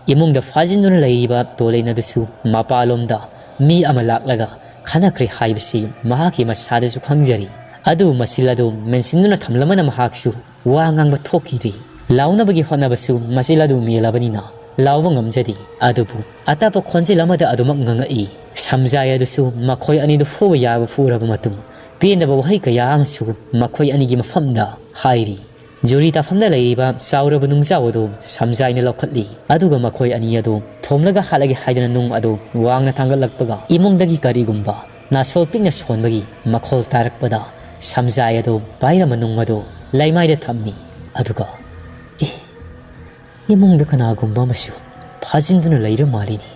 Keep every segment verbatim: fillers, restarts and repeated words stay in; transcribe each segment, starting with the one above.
ꯏꯃꯨꯡꯗ ꯐꯥꯖꯤꯟꯗꯨꯅ ꯂꯩꯔꯤꯕ ꯇꯣꯂꯦꯟ ꯑꯗꯨꯁꯨ ꯃꯄꯥꯟꯂꯣꯝꯗ ꯃꯤ ꯑꯃ ꯂꯥꯛꯂꯒ ꯈꯟꯅꯈ꯭ꯔꯦ ꯍꯥꯏꯕꯁꯤ ꯃꯍꯥꯛꯀꯤ ꯃꯁꯥꯗꯁꯨ ꯈꯪꯖꯔꯤ꯫ ꯑꯗꯨ ꯃꯆꯤꯜ ꯑꯗꯨ ꯃꯦꯟꯁꯤꯟꯗꯨꯅ ꯊꯝꯂꯃꯅ ꯃꯍꯥꯛꯁꯨ ꯋꯥ ꯉꯥꯡꯕ ꯊꯣꯛꯈꯤꯗ꯭ꯔꯤ꯫ ꯂꯥꯎꯅꯕꯒꯤ ꯍꯣꯠꯅꯕꯁꯨ ꯃꯆꯤꯜ ꯑꯗꯨ ꯃꯦꯜꯂꯕꯅꯤꯅ ꯂꯥꯎꯕ ꯉꯝꯖꯗꯦ꯫ ꯑꯗꯨꯕꯨ ꯑꯇꯞꯄ ꯈꯣꯟꯖꯦꯜ ꯑꯃꯗ ꯑꯗꯨꯃꯛ ꯉꯥꯡꯉꯛꯏ꯫ ꯁꯝꯖꯥꯏ ꯑꯗꯨꯁꯨ ꯃꯈꯣꯏ ꯑꯅꯤꯗꯨ ꯐꯨꯕ ꯌꯥꯕ ꯐꯨꯔꯕ ꯃꯇꯨꯡ, ꯄꯦꯟꯗꯕ ꯋꯥꯍꯩ ꯀꯌꯥ ꯑꯃꯁꯨ ꯃꯈꯣꯏ ꯑꯅꯤꯒꯤ ꯃꯐꯝꯗ ꯍꯥꯏꯔꯤ꯫ ꯖꯨꯔꯤ ꯇꯥꯐꯝꯗ ꯂꯩꯔꯤꯕ ꯆꯥꯎꯔꯕ ꯅꯨꯡꯖꯥꯎ ꯑꯗꯨ ꯁꯝꯖꯥꯏꯅ ꯂꯧꯈꯠꯂꯤ, ꯑꯗꯨꯒ ꯃꯈꯣꯏ ꯑꯅꯤ ꯑꯗꯨ ꯊꯣꯝꯂꯒ ꯍꯥꯠꯂꯒꯦ ꯍꯥꯏꯗꯅ ꯅꯨꯡ ꯑꯗꯨ ꯋꯥꯡꯅ ꯊꯥꯡꯒꯠꯂꯛꯄꯒ, ꯏꯃꯨꯡꯗꯒꯤ ꯀꯔꯤꯒꯨꯝꯕ ꯅꯥꯁꯣꯜ ꯄꯤꯛꯅ ꯁꯣꯟꯕꯒꯤ ꯃꯈꯣꯜ ꯇꯥꯔꯛꯄꯗ, ꯁꯝꯖꯥꯏ ꯑꯗꯨ ꯄꯥꯏꯔꯝꯕ ꯅꯨꯡ ꯑꯗꯨ ꯂꯩꯃꯥꯏꯗ ꯊꯝꯃꯤ꯫ ꯑꯗꯨꯒ, "ꯑꯦ, ꯏꯃꯨꯡꯗ ꯀꯅꯥꯒꯨꯝꯕ ꯑꯃꯁꯨ ꯐꯥꯖꯤꯟꯗꯨꯅ ꯂꯩꯔ ꯃꯥꯜꯂꯤꯅꯤ꯫"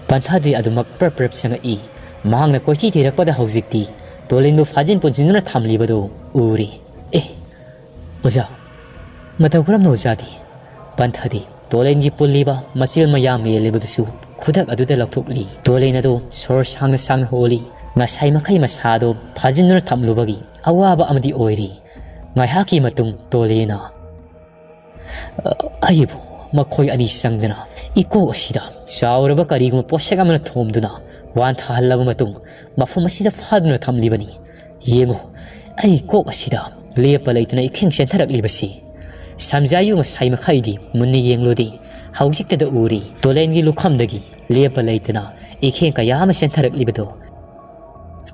ꯄꯟꯊꯥꯗꯤ ꯑꯗꯨꯃꯛ ꯄ꯭ꯔꯞ ꯄ꯭ꯔꯞ ꯆꯪꯉꯛꯏ꯫ ꯃꯍꯥꯛꯅ ꯀꯣꯏꯊꯤ ꯊꯤꯔꯛꯄꯗ ꯍꯧꯖꯤꯛꯇꯤ ꯇꯣꯂꯦꯟꯕꯨ ꯐꯥꯖꯤꯟ ꯄꯨꯟꯁꯤꯟꯗꯨꯅ ꯊꯝꯂꯤꯕꯗꯨ ꯎꯔꯤ꯫ "ꯑꯦ, ꯑꯣꯖꯥ, ꯃꯇꯧ ꯀꯔꯝꯅ ꯑꯣꯖꯥꯗꯤ?" ꯄꯟꯊꯥꯗꯤ ꯇꯣꯂꯦꯟꯒꯤ ꯄꯨꯜꯂꯤꯕ ꯃꯆꯤꯜ ꯃꯌꯥ ꯃꯦꯜꯂꯤꯕꯗꯨꯁꯨ ꯈꯨꯗꯛ ꯑꯗꯨꯗ ꯂꯧꯊꯣꯛꯂꯤ꯫ ꯇꯣꯂꯦꯟ ꯑꯗꯨ ꯁꯣꯔ ꯁꯥꯡꯅ ꯁꯥꯡꯅ ꯍꯣꯜꯂꯤ꯫ ꯉꯁꯥꯏ ꯃꯈꯩ ꯃꯁꯥꯗꯨ ꯐꯥꯖꯤꯟꯗꯨꯅ ꯊꯝꯂꯨꯕꯒꯤ ꯑꯋꯥꯕ ꯑꯃꯗꯤ ꯑꯣꯏꯔꯤ꯫ ꯉꯥꯏꯍꯥꯛꯀꯤ ꯃꯇꯨꯡ ꯇꯣꯂꯦꯟꯅ, "ꯑꯩꯕꯨ ꯃꯈꯣꯏ ꯑꯅꯤ ꯆꯪꯗꯅ ꯏꯀꯣꯛ ꯑꯁꯤꯗ ꯆꯥꯎꯔꯕ ꯀꯔꯤꯒꯨꯝꯕ ꯄꯣꯠꯁꯛ ꯑꯃꯅ ꯊꯣꯝꯗꯨꯅ ꯋꯥꯟꯊꯍꯜꯂꯕ ꯃꯇꯨꯡ ꯃꯐꯝ ꯑꯁꯤꯗ ꯐꯥꯗꯨꯅ ꯊꯝꯂꯤꯕꯅꯤ꯫ ꯌꯦꯡꯉꯨ, ꯑꯩ ꯀꯣꯛ ꯑꯁꯤꯗ ꯂꯦꯞꯄ ꯂꯩꯇꯅ ꯏꯈꯦꯡ ꯆꯦꯟꯊꯔꯛꯂꯤꯕꯁꯤ꯫" ꯁꯝꯖꯥꯏꯌꯨ ꯉꯁꯥꯏ ꯃꯈꯩꯗꯤ ꯃꯨꯟꯅ ꯌꯦꯡꯂꯨꯗꯦ꯫ ꯍꯧꯖꯤꯛꯇꯗ ꯎꯔꯤ꯫ ꯇꯣꯂꯦꯟꯒꯤ ꯂꯨꯈꯝꯗꯒꯤ ꯂꯦꯞꯄ ꯂꯩꯇꯅ ꯏꯈꯦꯡ ꯀꯌꯥ ꯑꯃ ꯆꯦꯟꯊꯔꯛꯂꯤꯕꯗꯣ꯫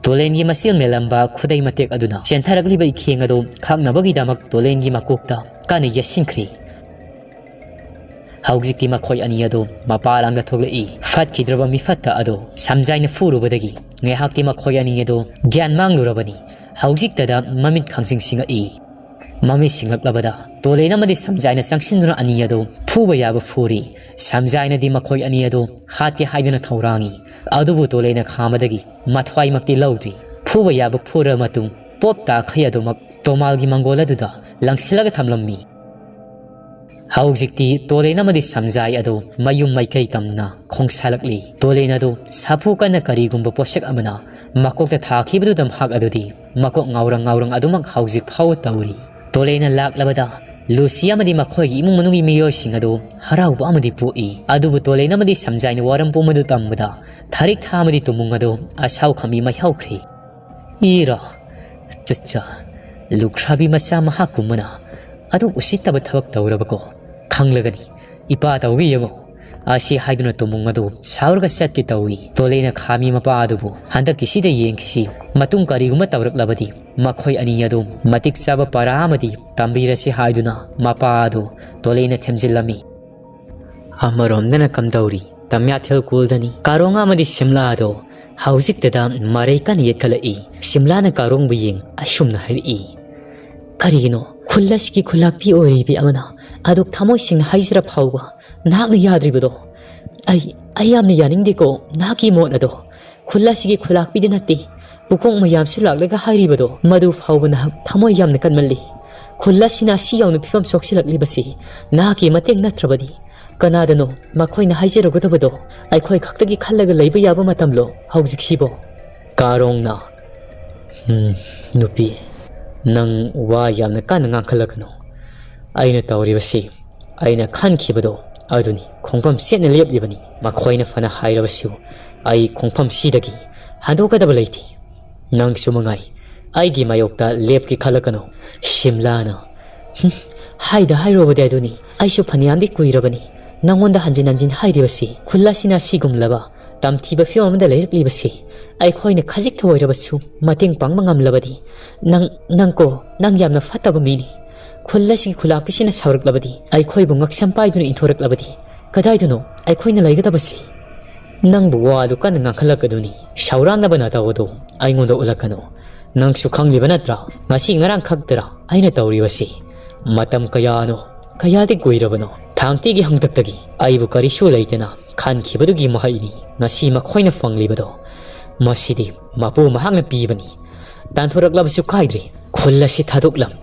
ꯇꯣꯂꯦꯟꯒꯤ ꯃꯆꯤꯜ ꯃꯦꯜꯂꯝꯕ ꯈꯨꯗꯩ ꯃꯇꯦꯛ ꯑꯗꯨꯅ ꯆꯦꯟꯊꯔꯛꯂꯤꯕ ꯏꯈꯦꯡ ꯑꯗꯨ ꯈꯪꯅꯕꯒꯤꯗꯃꯛ ꯇꯣꯂꯦꯟꯒꯤ ꯃꯀꯣꯛꯇ ꯀꯟꯅ ꯌꯦꯠꯁꯤꯟꯈ꯭ꯔꯤ꯫ ꯍꯧꯖꯤꯛꯇꯤ ꯃꯈꯣꯏ ꯑꯅꯤ ꯑꯗꯨ ꯃꯄꯥ ꯂꯥꯡꯗ ꯊꯣꯛꯂꯛꯏ꯫ ꯐꯠꯈꯤꯗ꯭ꯔꯕ ꯃꯤꯐꯠꯇ ꯑꯗꯨ ꯁꯝꯖꯥꯏꯅ ꯐꯨꯔꯨꯕꯗꯒꯤ ꯉꯥꯏꯍꯥꯛꯇꯤ ꯃꯈꯣꯏ ꯑꯅꯤ ꯑꯗꯨ ꯒ꯭ꯌꯥꯟ ꯃꯥꯡꯂꯨꯔꯕꯅꯤ꯫ ꯍꯧꯖꯤꯛꯇꯗ ꯃꯃꯤꯠ ꯈꯪꯁꯤꯡ ꯁꯤꯡꯉꯛꯏ꯫ ꯃꯃꯤꯠ ꯁꯤꯡꯂꯛꯂꯕꯗ ꯇꯣꯂꯦꯟ ꯑꯃꯗꯤ ꯁꯝꯖꯥꯏꯅ ꯆꯪꯁꯤꯟꯗꯨꯅ ꯑꯅꯤ ꯑꯗꯨ ꯐꯨꯕ ꯌꯥꯕ ꯐꯨꯔꯤ꯫ ꯁꯝꯖꯥꯏꯅꯗꯤ ꯃꯈꯣꯏ ꯑꯅꯤ ꯑꯗꯨ ꯍꯥꯠꯀꯦ ꯍꯥꯏꯗꯨꯅ ꯊꯧꯔꯥꯡꯏ꯫ ꯑꯗꯨꯕꯨ ꯇꯣꯂꯦꯟꯅ ꯈꯥꯝꯕꯗꯒꯤ ꯃꯊ꯭ꯋꯥꯏꯃꯛꯇꯤ ꯂꯧꯗ꯭ꯔꯤ꯫ ꯐꯨꯕ ꯌꯥꯕ ꯐꯨꯔꯕ ꯃꯇꯨꯡ ꯄꯣꯞ ꯇꯥꯈꯩ ꯑꯗꯨꯃꯛ ꯇꯣꯃꯥꯜꯒꯤ ꯃꯪꯒꯣꯜ ꯑꯗꯨꯗ ꯂꯪꯁꯤꯜꯂꯒ ꯊꯝꯂꯝꯃꯤ꯫ ꯍꯧꯖꯤꯛꯇꯤ ꯇꯣꯂꯦꯟ ꯑꯃꯗꯤ ꯁꯝꯖꯥꯏ ꯑꯗꯨ ꯃꯌꯨꯝ ꯃꯥꯏꯀꯩ ꯇꯝꯅ ꯈꯣꯡꯁꯥꯜꯂꯛꯂꯤ꯫ ꯇꯣꯂꯦꯟ ꯑꯗꯨ ꯁꯥꯐꯨ ꯀꯟꯅ ꯀꯔꯤꯒꯨꯝꯕ ꯄꯣꯠꯁꯛ ꯑꯃꯅ ꯃꯀꯣꯛꯇ ꯊꯥꯈꯤꯕꯗꯨꯗ ꯃꯍꯥꯛ ꯑꯗꯨꯗꯤ ꯃꯀꯣꯛ ꯉꯥꯎꯔꯪ ꯉꯥꯎꯔꯪ ꯑꯗꯨꯃꯛ ꯍꯧꯖꯤꯛ ꯐꯥꯎꯕ ꯇꯧꯔꯤ꯫ ꯇꯣꯂꯦꯟꯅ ꯂꯥꯛꯂꯕꯗ ꯂꯨꯁꯤ ꯑꯃꯗꯤ ꯃꯈꯣꯏꯒꯤ ꯏꯃꯨꯡ ꯃꯅꯨꯡꯒꯤ ꯃꯤꯑꯣꯏꯁꯤꯡ ꯑꯗꯨ ꯍꯔꯥꯎꯕ ꯑꯃꯗꯤ ꯄꯣꯛꯏ꯫ ꯑꯗꯨꯕꯨ ꯇꯣꯂꯦꯟ ꯑꯃꯗꯤ ꯁꯝꯖꯥꯏꯅ ꯋꯥꯔꯝ ꯄꯨꯝꯕꯗꯨ ꯇꯝꯕꯗ ꯊꯥꯔꯤꯛ ꯊꯥ ꯑꯃꯗꯤ ꯇꯨꯃꯨꯡ ꯑꯗꯨ ꯑꯁꯥꯎ ꯈꯝꯕꯤ ꯃꯩꯍꯧꯈ꯭ꯔꯦ꯫ "ꯏꯔꯥ, ꯆꯠꯆꯥ, ꯂꯨꯈ꯭ꯔꯥꯕꯤ ꯃꯆꯥ ꯃꯍꯥꯛꯀꯨꯝꯕꯅ ꯑꯗꯨꯛ ꯎꯁꯤꯠꯇꯕ ꯊꯕꯛ ꯇꯧꯔꯕꯀꯣ? ꯈꯪꯂꯒꯅꯤ, ꯏꯄꯥ ꯇꯧꯕꯤꯌꯕꯣ?" ꯑꯁꯤ ꯍꯥꯏꯗꯨꯅ ꯇꯨꯃꯨꯡ ꯑꯗꯨ ꯁꯥꯎꯔꯒ ꯆꯠꯀꯦ ꯇꯧꯏ꯫ ꯇꯣꯂꯦꯅ ꯈꯥꯃꯤ ꯃꯄꯥ ꯑꯗꯨꯕꯨ ꯍꯟꯗꯛꯀꯤꯁꯤꯗ ꯌꯦꯡꯈꯤꯁꯤ, ꯃꯇꯨꯡ ꯀꯔꯤꯒꯨꯝꯕ ꯇꯧꯔꯛꯂꯕꯗꯤ ꯃꯈꯣꯏ ꯑꯅꯤ ꯑꯗꯨ ꯃꯇꯤꯛ ꯆꯥꯕ ꯄꯔꯥ ꯑꯃꯗꯤ ꯇꯝꯕꯤꯔꯁꯤ ꯍꯥꯏꯗꯨꯅ ꯃꯄꯥ ꯑꯗꯨ ꯇꯣꯂꯦꯅ ꯊꯦꯝꯖꯤꯜꯂꯝꯃꯤ꯫ ꯑꯃꯔꯣꯝꯗꯅ ꯀꯝꯗꯧꯔꯤ, ꯇꯝꯌꯥꯊꯦꯜ ꯀꯨꯜꯗꯅꯤ ꯀꯥꯔꯣꯡ ꯑꯃꯗꯤ ꯁꯤꯝꯂꯥ ꯑꯗꯣ ꯍꯧꯖꯤꯛꯇꯗ ꯃꯔꯩ ꯀꯟꯅ ꯌꯦꯠꯈꯠꯂꯛꯏ꯫ ꯁꯤꯝꯂꯥꯅ ꯀꯥꯔꯣꯡꯕꯨ ꯌꯦꯡ ꯑꯁꯨꯝꯅ ꯍꯥꯏꯔꯛꯏ, "ꯀꯔꯤꯒꯤꯅꯣ ꯈꯨꯜ ꯑꯁꯤꯒꯤ ꯈꯨꯂꯥꯛꯄꯤ ꯑꯣꯏꯔꯤꯕꯤ ꯑꯃꯅ ꯑꯗꯨꯛ ꯊꯃꯣꯏ ꯁꯦꯡꯅ ꯍꯥꯏꯖꯔ ꯐꯥꯎꯕ ꯅꯍꯥꯛꯅ ꯌꯥꯗ꯭ꯔꯤꯕꯗꯣ? ꯑꯩ, ꯑꯩ ꯌꯥꯝꯅ ꯌꯥꯅꯤꯡꯗꯦꯀꯣ ꯅꯍꯥꯛꯀꯤ ꯃꯣꯠ ꯑꯗꯣ꯫ ꯈꯨꯜ ꯑꯁꯤꯒꯤ ꯈꯨꯂꯥꯛꯄꯤꯗ ꯅꯠꯇꯦ, ꯄꯨꯈꯣꯡ ꯃꯌꯥꯝꯁꯨ ꯂꯥꯛꯂꯒ ꯍꯥꯏꯔꯤꯕꯗꯣ, ꯃꯗꯨ ꯐꯥꯎꯕ ꯅꯍꯥꯛ ꯊꯃꯣꯏ ꯌꯥꯝꯅ ꯀꯟꯃꯜꯂꯤ꯫ ꯈꯨꯜ ꯑꯁꯤꯅ ꯑꯁꯤ ꯌꯧꯅ ꯐꯤꯕꯝ ꯁꯣꯛꯆꯤꯜꯂꯛꯂꯤꯕꯁꯤ ꯅꯍꯥꯛꯀꯤ ꯃꯇꯦꯡ ꯅꯠꯇ꯭ꯔꯕꯗꯤ ꯀꯅꯥꯗꯅꯣ ꯃꯈꯣꯏꯅ ꯍꯥꯏꯖꯔꯨꯒꯗꯕꯗꯣ? ꯑꯩꯈꯣꯏ ꯈꯛꯇꯒꯤ ꯈꯜꯂꯒ ꯂꯩꯕ ꯌꯥꯕ ꯃꯇꯝꯂꯣ ꯍꯧꯖꯤꯛꯁꯤꯕꯣ?" ꯀꯥꯔꯣꯡꯅ, "ꯎꯝ, ꯅꯨꯄꯤ, ꯅꯪ ꯋꯥ ꯌꯥꯝꯅ ꯀꯟꯅ ꯉꯥꯡꯈꯠꯂꯛꯀꯅꯨ꯫ ꯑꯩꯅ ꯇꯧꯔꯤꯕꯁꯤ ꯑꯩꯅ ꯈꯟꯈꯤꯕꯗꯣ ꯑꯗꯨꯅꯤ꯫ ꯈꯣꯡꯐꯝ ꯁꯦꯠꯅ ꯂꯦꯞꯂꯤꯕꯅꯤ꯫ ꯃꯈꯣꯏꯅ ꯐꯅ ꯍꯥꯏꯔꯕꯁꯨ ꯑꯩ ꯈꯣꯡꯐꯝꯁꯤꯗꯒꯤ ꯍꯟꯗꯣꯛꯀꯗꯕ ꯂꯩꯇꯦ꯫ ꯅꯪꯁꯨ ꯃꯉꯥꯏ ꯑꯩꯒꯤ ꯃꯥꯌꯣꯛꯇ ꯂꯦꯞꯀꯦ ꯈꯜꯂꯛꯀꯅꯨ꯫" ꯁꯤꯝꯂꯥꯅ, "ꯍꯨꯝ, ꯍꯥꯏꯗ ꯍꯥꯏꯔꯨꯕꯗꯤ ꯑꯗꯨꯅꯤ꯫ ꯑꯩꯁꯨ ꯐꯅꯌꯥꯝꯗꯤ ꯀꯨꯏꯔꯕꯅꯤ ꯅꯪꯉꯣꯟꯗ ꯍꯟꯖꯤꯟ ꯍꯟꯖꯤꯟ ꯍꯥꯏꯔꯤꯕꯁꯤ꯫ ꯈꯨꯜ ꯑꯁꯤꯅ ꯑꯁꯤꯒꯨꯝꯂꯕ ꯇꯝꯊꯤꯕ ꯐꯤꯕꯝ ꯑꯃꯗ ꯂꯩꯔꯛꯂꯤꯕꯁꯤ ꯑꯩꯈꯣꯏꯅ ꯈꯖꯤꯛꯇ ꯑꯣꯏꯔꯕꯁꯨ ꯃꯇꯦꯡ ꯄꯥꯡꯕ ꯉꯝꯂꯕꯗꯤ꯫ ꯅꯪ, ꯅꯪ ꯀꯣ, ꯅꯪ ꯌꯥꯝꯅ ꯐꯠꯇꯕ ꯃꯤꯅꯤ꯫ ꯈꯨꯜ ꯑꯁꯤꯒꯤ ꯈꯨꯂꯥꯛꯄꯤꯁꯤꯅ ꯁꯥꯎꯔꯛꯂꯕꯗꯤ, ꯑꯩꯈꯣꯏꯕꯨ ꯉꯛꯁꯝ ꯄꯥꯏꯗꯨꯅ ꯏꯟꯊꯣꯔꯛꯂꯕꯗꯤ, ꯀꯗꯥꯏꯗꯅꯣ ꯑꯩꯈꯣꯏꯅ ꯂꯩꯒꯗꯕꯁꯤ?" "ꯅꯪꯕꯨ ꯋꯥꯗꯨ ꯀꯟꯅ ꯉꯥꯡꯈꯠꯂꯛꯀꯗꯨꯅꯤ꯫ ꯁꯥꯎꯔꯥꯡꯅꯕ ꯅꯇꯧ ꯑꯗꯨ ꯑꯩꯉꯣꯟꯗ ꯎꯠꯂꯛꯀꯅꯨ꯫ ꯅꯪꯁꯨ ꯈꯪꯂꯤꯕ ꯅꯠꯇ꯭ꯔꯥ, ꯉꯁꯤ ꯉꯔꯥꯡ ꯈꯛꯇꯔꯥ ꯑꯩꯅ ꯇꯧꯔꯤꯕꯁꯤ? ꯃꯇꯝ ꯀꯌꯥꯅꯣ, ꯀꯌꯥꯗꯤ ꯀꯨꯏꯔꯕꯅꯣ, ꯊꯥꯡꯇꯤꯒꯤ ꯍꯪꯇꯛꯇꯒꯤ ꯑꯩꯕꯨ ꯀꯔꯤꯁꯨ ꯂꯩꯇꯅ ꯈꯟꯈꯤꯕꯗꯨꯒꯤ ꯃꯍꯩꯅꯤ ꯉꯁꯤ ꯃꯈꯣꯏꯅ ꯐꯪꯂꯤꯕꯗꯣ꯫ ꯃꯁꯤꯗꯤ ꯃꯄꯨ ꯃꯍꯥꯛꯅ ꯄꯤꯕꯅꯤ꯫ ꯇꯥꯟꯊꯣꯔꯛꯂꯕꯁꯨ ꯀꯥꯏꯗ꯭ꯔꯦ꯫ ꯈꯨꯜ ꯑꯁꯤ ꯊꯥꯗꯣꯛꯂꯝ